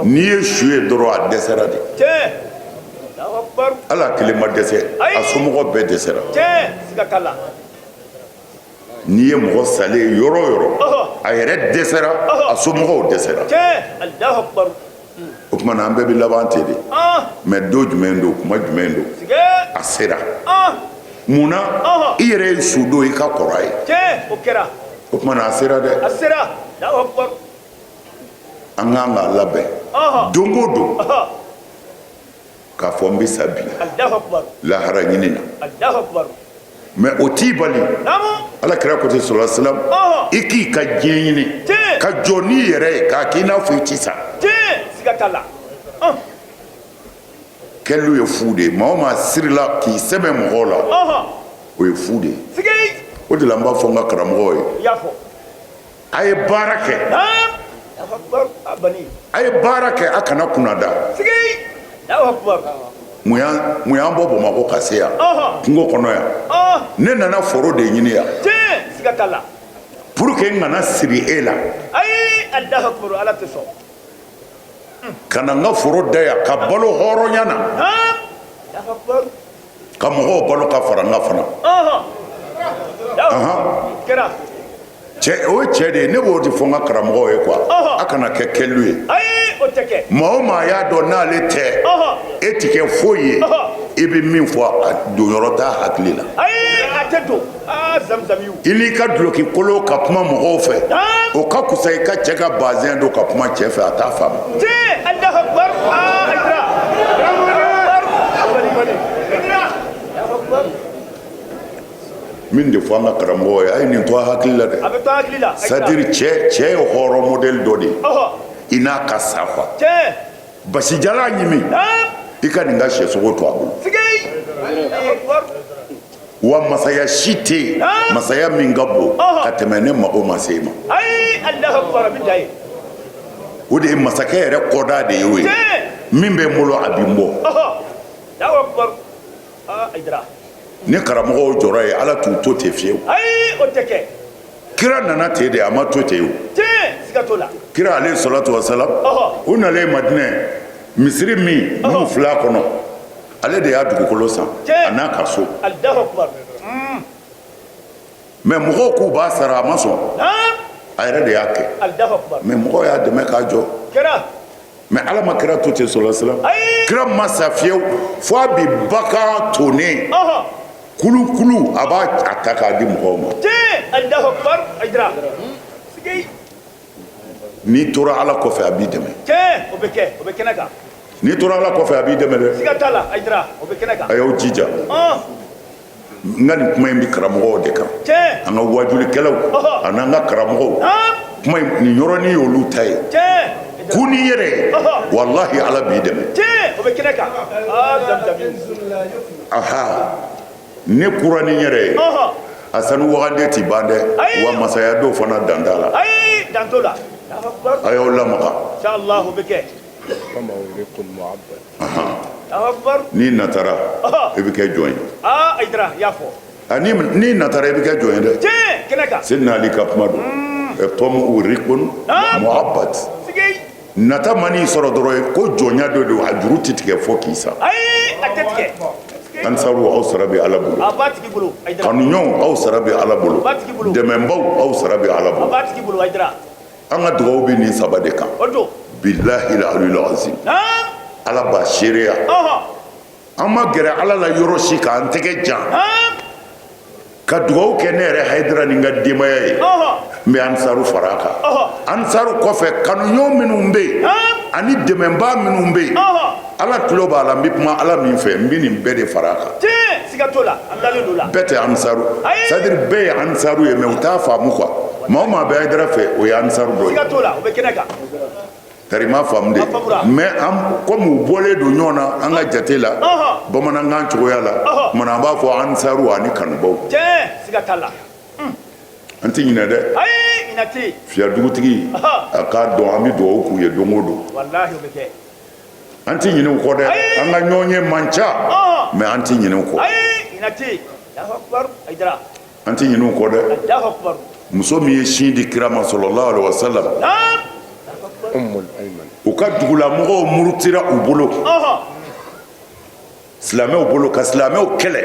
[SPEAKER 13] n'i ye su ye dɔrɔn, a dɛsɛra de.
[SPEAKER 12] Tiɲɛ. Alahu akubar.
[SPEAKER 13] Ala kelen ma dɛsɛ, a somɔgɔ bɛɛ dɛsɛra.
[SPEAKER 12] Tiɲɛ, siga t'a la.
[SPEAKER 13] N'i ye mɔgɔ salen ye yɔrɔ o yɔrɔ, a yɛrɛ dɛsɛra, a somɔgɔw dɛsɛra.
[SPEAKER 12] Tiɲɛ. Alahu akubar.
[SPEAKER 13] O tuma na an bɛɛ bɛ laban ten de. Mais don jumɛn don, kuma jumɛn don?
[SPEAKER 12] Sige.
[SPEAKER 13] A sera mun na? I yɛrɛ ye su don i ka kɔrɔ a ye.
[SPEAKER 12] Tiɲɛ, o kɛra.
[SPEAKER 13] O tuma na a sera dɛ.
[SPEAKER 12] A sera. Alahu akubar.
[SPEAKER 13] An kan k'a labɛn don o don k'a fɔ n bɛ sa bi.
[SPEAKER 12] Alahu akubar.
[SPEAKER 13] Lahara ɲini na.
[SPEAKER 12] Alahu akubar.
[SPEAKER 13] Mais o t'i bali, Ala kira ko ten, sɔlɔ salam, i k'i ka diɲɛ ɲini ka jɔ n'i yɛrɛ ye k'a k'i n'a fɔ i ti sa.
[SPEAKER 12] Tiɲɛ, siga t'a la.
[SPEAKER 13] Kɛlu ye fu de ye. Maa o maa sirila k'i sɛmɛ mɔgɔw la, o ye fu de ye. O de la n b'a fɔ n ka karamɔgɔw ye,
[SPEAKER 12] I y'a fɔ.
[SPEAKER 13] A ye baara kɛ,
[SPEAKER 12] Alahu akubar. A bani.
[SPEAKER 13] A ye baara kɛ, a kana kunnada.
[SPEAKER 12] Sige. Alahu akubar.
[SPEAKER 13] Mun y'an bɔ Bamakɔ ka se yan, kungo kɔnɔ yan? Ne nana foro de ɲini yan.
[SPEAKER 12] Tiɲɛ, siga t'a la.
[SPEAKER 13] Pour que n kana siri e la.
[SPEAKER 12] Ayi, Alahu akubar, Ala tɛ sɔn.
[SPEAKER 13] Ka na n ka foro da yan ka balo hɔrɔnya na,
[SPEAKER 12] Alahu akubar.
[SPEAKER 13] ka mɔgɔw balo ka fara n kan fana.
[SPEAKER 12] Kɛra.
[SPEAKER 13] Cɛ, o ye cɛ de ye. Ne b'o de fɔ n ka karamɔgɔw ye quoi, a kana kɛ kɛlu ye.
[SPEAKER 12] Ayi, o tɛ kɛ.
[SPEAKER 13] Maa o maa y'a dɔn n'ale tɛ, e ti kɛ foyi ye. I bɛ min fɔ, a donyɔrɔ t'a hakili la.
[SPEAKER 12] Ayi, a tɛ don. Aa, zamzamiw.
[SPEAKER 13] I n'i ka duloki kolon ka kuma mɔgɔw fɛ, o ka kusa i ka cɛ ka bazɛn don ka kuma cɛ fɛ, a t'a faamu.
[SPEAKER 12] Tiɲɛ, Alahu akubar. Aa, Ayidara. Alahu akubar.
[SPEAKER 13] Min de fɔ an ka karamɔgɔw ye, a ye nin to a hakili la dɛ.
[SPEAKER 12] A bɛ to hakili la.
[SPEAKER 13] C'est à dire cɛ ye hɔrɔn modèle dɔ de ye. I n'a ka sa quoi.
[SPEAKER 12] Tiɲɛ.
[SPEAKER 13] Basijalan ɲimi, i ka nin ka sɛsogo to a bolo.
[SPEAKER 12] Sige. Alahu akubar.
[SPEAKER 13] Wa masaya si tɛ yen, masaya min ka bon ka tɛmɛ ne mago ma se i ma.
[SPEAKER 12] Ayi, Alahu akubar, a bɛ dan yen.
[SPEAKER 13] O de ye masakɛ yɛrɛ kɔda de ye o ye. Min bɛ n bolo, a bɛ n bɔ.
[SPEAKER 12] Alahu akubar. Aa, Ayidara.
[SPEAKER 13] Ni karamɔgɔw jɔra ye, Ala t'u to ten fiyewu.
[SPEAKER 12] Ayi, o tɛ kɛ.
[SPEAKER 13] Kira nana ten de, a ma to ten o.
[SPEAKER 12] Tiɲɛ, siga t'o la.
[SPEAKER 13] Kira alayhi salatu wa salam, u nalen Madinɛ, misiri min n'u filɛ a kɔnɔ, ale de y'a dugukolo san a n'a ka so.
[SPEAKER 12] Alahu akubar.
[SPEAKER 13] Mais mɔgɔw k'u b'a sara, a ma sɔn. A yɛrɛ de y'a kɛ.
[SPEAKER 12] Alahu akubar.
[SPEAKER 13] Mais mɔgɔw y'a dɛmɛ k'a jɔ.
[SPEAKER 12] Kɛra.
[SPEAKER 13] Mais Ala ma kira to ten, sɔlɔ salam. Kira ma sa fiyewu fo a bi bagan tonnen kulukulu, a b'a a ta k'a di mɔgɔw ma.
[SPEAKER 12] Tiɲɛ, Alahu akubar, Ayidara. Sige.
[SPEAKER 13] N'i tora Ala kɔfɛ, a b'i dɛmɛ.
[SPEAKER 12] Tiɲɛ, o bɛ kɛ, o bɛ kɛnɛ kan.
[SPEAKER 13] N'i tora Ala kɔfɛ, a b'i dɛmɛ dɛ.
[SPEAKER 12] Siga t'a la, Ayidara, o bɛ kɛnɛ kan.
[SPEAKER 13] A y'aw jija. N ka nin kuma in bɛ karamɔgɔw de kan.
[SPEAKER 12] Tiɲɛ.
[SPEAKER 13] An ka wajulikɛlaw ani an ka karamɔgɔw. Kuma in, nin yɔrɔnin y'olu ta ye.
[SPEAKER 12] Tiɲɛ.
[SPEAKER 13] Kun n'i yɛrɛ ye, walahi Ala b'i dɛmɛ.
[SPEAKER 12] Tiɲɛ, o bɛ kɛnɛ kan. Aa, zamzami.
[SPEAKER 13] Aha, ne kura ni n yɛrɛ ye. A sanu wagande ti ban dɛ. Wa masaya dɔw fana dan t'a la.
[SPEAKER 12] Ayi, dan t'o la. Alahu akubar.
[SPEAKER 13] A y'aw lamaga.
[SPEAKER 12] Inshallah, o bɛ kɛ. Alahu akubar.
[SPEAKER 13] N'i natara, i bɛ kɛ jɔn ye.
[SPEAKER 12] Aa, Ayidara, i y'a fɔ.
[SPEAKER 13] A n'i natara, i bɛ kɛ jɔn ye dɛ.
[SPEAKER 12] Tiɲɛ, kɛnɛ kan.
[SPEAKER 13] Seydina Ali ka kuma don. Tɔmu rikun muhabbat.
[SPEAKER 12] Sige.
[SPEAKER 13] Nata man'i sɔrɔ dɔrɔn, ko jɔnya dɔ don, a juru tɛ tigɛ fo k'i sa.
[SPEAKER 12] Ayi, a tɛ tigɛ.
[SPEAKER 13] Ansaru, aw sara bɛ Ala bolo.
[SPEAKER 12] A b'a tigi bolo, Ayidara.
[SPEAKER 13] Kanuɲɔgɔnw, aw sara bɛ Ala bolo.
[SPEAKER 12] A b'a tigi bolo.
[SPEAKER 13] Dɛmɛbaw, aw sara bɛ Ala
[SPEAKER 12] A
[SPEAKER 13] bolo.
[SPEAKER 12] b'a tigi bolo, Ayidara.
[SPEAKER 13] An ka dugawu bɛ nin saba de kan.
[SPEAKER 12] O don.
[SPEAKER 13] Bilahi aliyul azim. Ala b'a seereya. An ma gɛrɛ Ala la yɔrɔ si k'an tɛgɛ jan. Ka dugawu kɛ ne yɛrɛ Hayidara ni n ka denbaya ye. N bɛ ansaru fara a kan. Ansaru kɔfɛ, kanuɲɔgɔn minnu bɛ yen, ani dɛmɛbaa minnu bɛ yen, Ala tulo b'a la, n bɛ kuma Ala min fɛ, n bɛ nin bɛɛ de fara a kan.
[SPEAKER 12] Tiɲɛ, siga t'o la, an dalen don la.
[SPEAKER 13] Bɛɛ tɛ ansaru, c'est à dire bɛɛ ye ansaru ye, mais u t'a faamu quoi. Maa o maa bɛ Hayidara fɛ, o ye ansaru dɔ ye.
[SPEAKER 12] Siga t'o la, o bɛ kɛnɛ kan.
[SPEAKER 13] Tari m'a faamu de, mais an comme u bɔlen don ɲɔgɔn na an ka jate la, bamanankan cogoya la, kumana an b'a fɔ ansaru ani kanubaw.
[SPEAKER 12] Tiɲɛ, siga t'a la.
[SPEAKER 13] An tɛ ɲinɛ dɛ.
[SPEAKER 12] Ayi. ɲinɛ tɛ yen.
[SPEAKER 13] Fiya dugutigi, a k'a dɔn an bɛ dugawu k'u ye don o don.
[SPEAKER 12] Walahi, o bɛ kɛ.
[SPEAKER 13] An tɛ ɲinɛ u kɔ dɛ, an ka ɲɔgɔn ye man ca, mais an tɛ ɲinɛ u kɔ.
[SPEAKER 12] Ayi, ɲinɛ tɛ yen. Alahu akubar, Hayidara.
[SPEAKER 13] An tɛ ɲinɛ u kɔ dɛ.
[SPEAKER 12] Alahu akubar.
[SPEAKER 13] Muso min ye sin di kira ma, sɔlɔlahu alaihi wasallam, u ka dugulamɔgɔw murutira u bolo, silamɛw bolo, ka silamɛw kɛlɛ.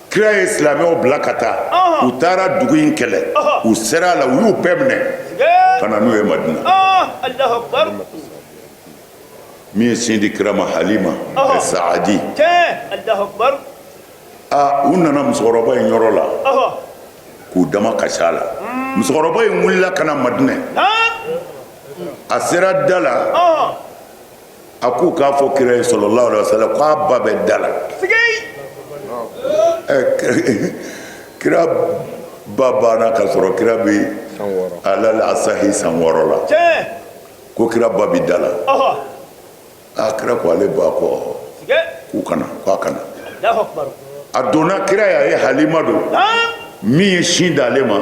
[SPEAKER 13] Kira ye silamɛw bila ka taa, u taara dugu in kɛlɛ, u sera a la, u y'u bɛɛ minɛ ka na n'u ye Madina. Min ye sin di kira ma, Halima Saadi, aa, u nana musokɔrɔba in yɔrɔ la k'u dama kasi a la. Musokɔrɔba in wulila ka na Madinɛ. A sera da la, a k'u k'a fɔ kira ye, sɔlɔlahu alaihi wasallam, k'a ba bɛ da la. Kira ba banna ka sɔrɔ kira bɛ alal asahi san 6 la. Ko kira ba bɛ da la. A kira ko ale ba ko k'u ka na, k'a ka na. A donna, kira y'a ye Halima don min ye sin d'ale ma.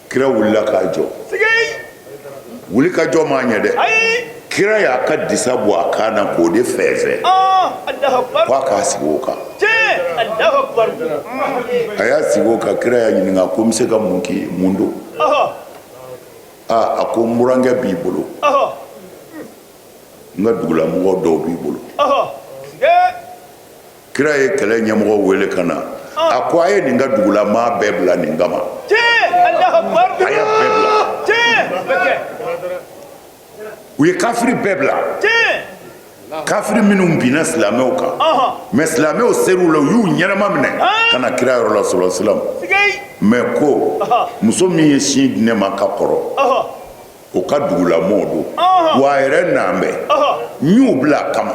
[SPEAKER 13] Kira wulila k'a jɔ, wuli ka jɔ m'a ɲɛ dɛ. Kira y'a ka disa bɔ a kan na k'o de fɛnsɛn k'a k'a sigi o kan. A y'a sigi o kan, kira y'a ɲininka ko n bɛ se ka mun k'i ye, mun don? Aa, a ko n burankɛ b'i bolo, n ka dugulamɔgɔ dɔw b'i bolo. Kira ye kɛlɛ ɲɛmɔgɔ wele ka na, a ko a ye nin ka dugulamaa bɛɛ bila nin kama, a y'a bɛɛ bila. U ye kafiri bɛɛ bila, kafiri minnu binna silamɛw kan, mais silamɛw ser'u la, u y'u ɲɛnama minɛ ka na kira yɔrɔ la, sɔlɔ silam. Mais ko muso min ye sin di ne ma ka kɔrɔ, o ka dugulamɔgɔw don, wa a yɛrɛ nan bɛ, n y'u bila a kama.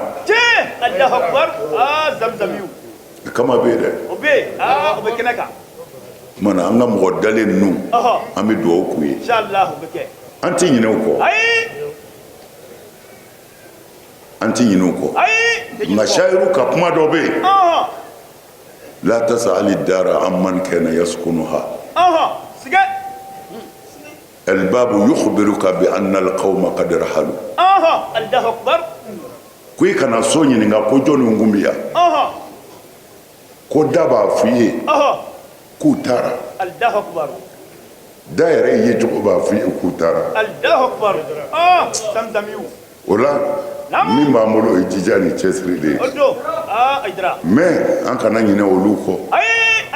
[SPEAKER 13] A kama bɛ yen dɛ. Tuma na an ka mɔgɔ dalen ninnu, an bɛ dugawu k'u ye, an tɛ ɲinɛ u kɔ, an tɛ ɲinɛ u kɔ. Nka sayiru ka kuma dɔ bɛ yen: la tasali dara amman kana yaskunuha, albabu yukhbiruka bi anna alqawma qad rahalu. Ko i kana so ɲininka ko jɔnni kun bɛ yan, ko da b'a f'i ye k'u taara. Da yɛrɛ ye cogo b'a f'i ye k'u taara. O la, min b'an bolo, o ye jija ni cɛsiri de ye, mais an kana ɲinɛ olu kɔ.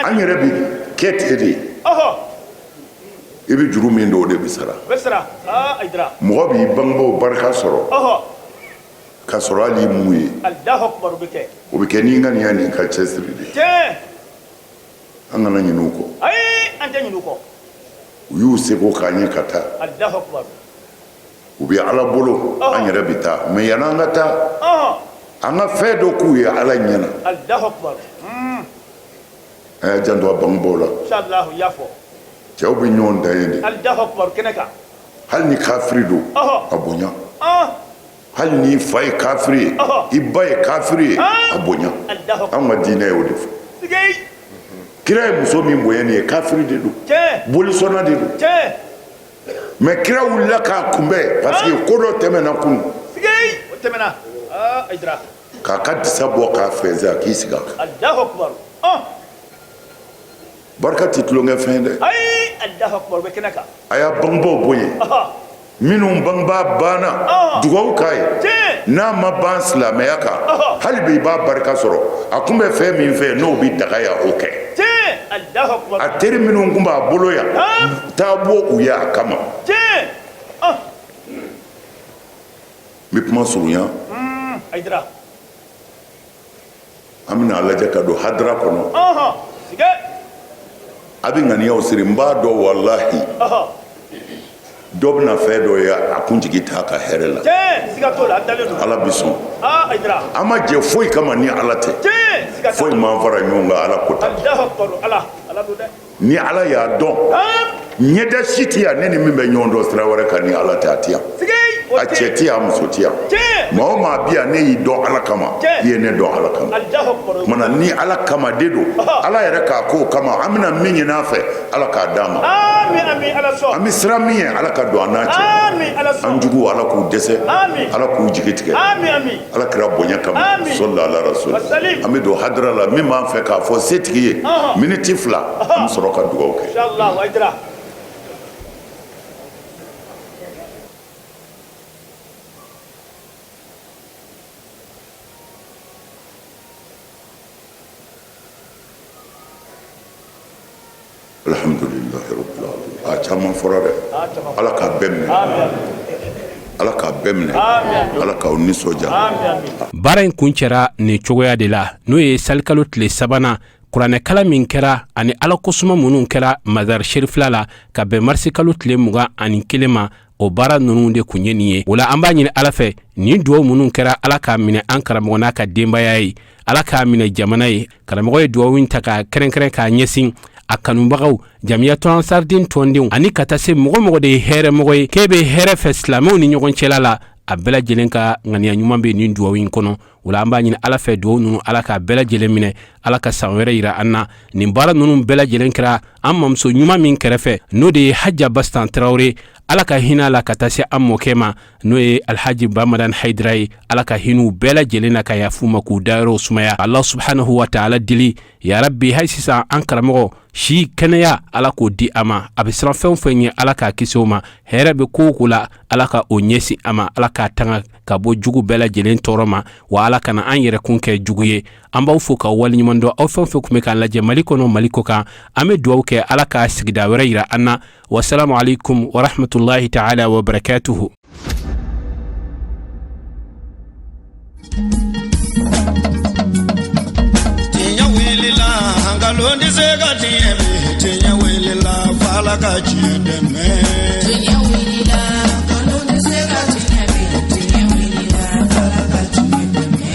[SPEAKER 13] An yɛrɛ bi kɛ ten de. I bɛ juru min don, o de bɛ sara. Mɔgɔ b'i bangebaaw barika sɔrɔ ka sɔrɔ hali i m'u ye. O bɛ kɛ n'i ŋaniya n'i ka cɛsiri de ye. An kana ɲinɛ u kɔ. U y'u seko k'an ye ka taa. U bɛ Ala bolo, an yɛrɛ bɛ taa, mais yan'an ka taa, an ka fɛn dɔ k'u ye Ala ɲɛna. A y'a janto a bangebaaw la. Cɛw bɛ ɲɔgɔn dan ye de. Hali ni kafiri don, a bonya. Hali n'i fa ye kafiri ye, i ba ye kafiri ye, a bonya. An ka diinɛ y'o de fɔ. Kira ye muso min bonya nin ye, kafiri de don, bolisɔnna de don, mais kira wulila k'a kunbɛn parce que ko dɔ tɛmɛna kunun, k'a ka disa bɔ k'a fɛnsɛn, a k'i sigi a kan. Barika tɛ tulonkɛ fɛn dɛ. A y'a bangebaaw bonya. Minnu bangebaa banna, dugawu k'a ye. N'a ma ban silamɛya kan, hali bi i b'a barika sɔrɔ. A kun bɛ fɛn min fɛ, n'o bɛ daga yan, o kɛ. A teri minnu kun b'a bolo yan, taa bɔ u ye a kama. N bɛ kuma surunya. An bɛna a lajɛ ka don hadara kɔnɔ. A bɛ ŋaniyaw siri. N b'a dɔn, walahi, dɔ bɛna fɛn dɔ ye, a kuntigi t'a ka hɛrɛ la. Ala bi sɔn. An ma jɛ foyi kama ni Ala tɛ. Foyi m'an fara ɲɔgɔn kan, Ala ko ta. Ni Ala y'a dɔn, ɲɛda si tɛ yan ne ni min bɛ ɲɔgɔn dɔn sira wɛrɛ kan ni Ala tɛ, a tɛ yan. A cɛ tɛ yan, a muso tɛ yan. Maa o maa bi yan ne y'i dɔn Ala kama, i ye ne dɔn Ala kama. Kumana ni Ala kama de don, Ala yɛrɛ k'a k'o kama. An bɛna min ɲini a fɛ, Ala k'a d'an ma. An bɛ siran min ɲɛ, Ala ka don an n'a cɛ. An juguw, Ala k'u dɛsɛ, Ala k'u jigi tigɛ, Ala kira bonya kama, sɔli ala rasul. An bɛ don hadara la. Min b'an fɛ k'a fɔ setigi ye, miniti 2, an bɛ sɔrɔ ka dugawu kɛ. Alhamdulilahi rabbil alamin. A caman fɔra dɛ. Ala k'a bɛɛ minɛ, Ala k'a bɛɛ minɛ, Ala k'aw nisɔndiya.
[SPEAKER 3] Baara in kuncɛra nin cogoya de la, n'o ye salikalo tile sabanan kuranɛkalan min kɛra ani alakosuma minnu kɛra Mazari Serifila la ka bɛn marisikalo tile 21 ma. O baara ninnu de kun ye nin ye. O la, an b'a ɲini Ala fɛ, nin dugawu minnu kɛra, Ala k'a minɛ an karamɔgɔ n'a ka denbaya ye, Ala k'a minɛ jamana ye. Karamɔgɔ ye dugawu in ta k'a kɛrɛnkɛrɛn k'a ɲɛsin a kanubagaw, Jamiyatu Ansardin tɔndenw, ani ka taa se mɔgɔ mɔgɔ de ye hɛrɛmɔgɔ ye, k'e bɛ hɛrɛ fɛ silamɛw ni ɲɔgɔn cɛla la. A bɛɛ lajɛlen ka ŋaniya ɲuman bɛ nin dugawu in kɔnɔ. O la, an b'a ɲini Ala fɛ, dugawu ninnu, Ala k'a bɛɛ lajɛlen minɛ, Ala ka san wɛrɛ yira an na. Nin baara ninnu bɛɛ lajɛlen kɛra an mamuso ɲuman min kɛrɛfɛ, n'o de ye Haja Bastan Tarawele, Ala ka hinɛ a la, ka taa se an mɔkɛ ma, n'o ye Alhaji Bamadan Hayidara ye. Ala ka hin'u bɛɛ lajɛlen na, ka yafa u ma, k'u dayɔrɔw sumaya. Allah subhanahu wa taala deli, ya rabbi, hali sisan an karamɔgɔ si kɛnɛya, Ala k'o di a ma. A bɛ siran fɛn o fɛn ɲɛ, Ala k'a kisi o ma. Hɛrɛ bɛ ko o ko la, Ala ka o ɲɛsin a ma. Ala k'a tanga ka bɔ jugu bɛɛ lajɛlen tɔɔrɔ ma, wa Ala kana an yɛrɛkun kɛ jugu ye. An b'aw fo ka waleɲuman dɔn, aw fɛn o fɛn tun bɛ k'an lajɛ Mali kɔnɔ, Mali kɔkan. An bɛ dugawu kɛ, Ala ka sigida wɛrɛ yira an na. Wasalamu alaikum warahmatullahi taala wabarakatuhu.
[SPEAKER 1] Tiɲɛ wulila, nkalon tɛ se ka tiɲɛ bi. Tiɲɛ wulila, f'Ala ka tiɲɛ dɛmɛ.
[SPEAKER 2] Tiɲɛ wulila, nkalon tɛ se ka tiɲɛ bi. Tiɲɛ wulila, f'Ala ka tiɲɛ dɛmɛ.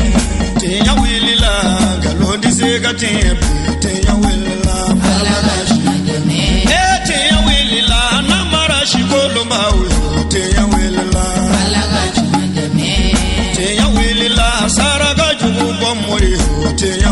[SPEAKER 1] Tiɲɛ wulila, nkalon tɛ se ka tiɲɛ bi. Tiɲɛ wulila, f'Ala ka tiɲɛ dɛmɛ. Ee, tiɲɛ wulila, namara si kolonbaw yo. Tiɲɛ wulila,
[SPEAKER 2] Ala ka tiɲɛ dɛmɛ.
[SPEAKER 1] Tiɲɛ wulila, saraka jugu bɔ mori yo. Tiɲɛ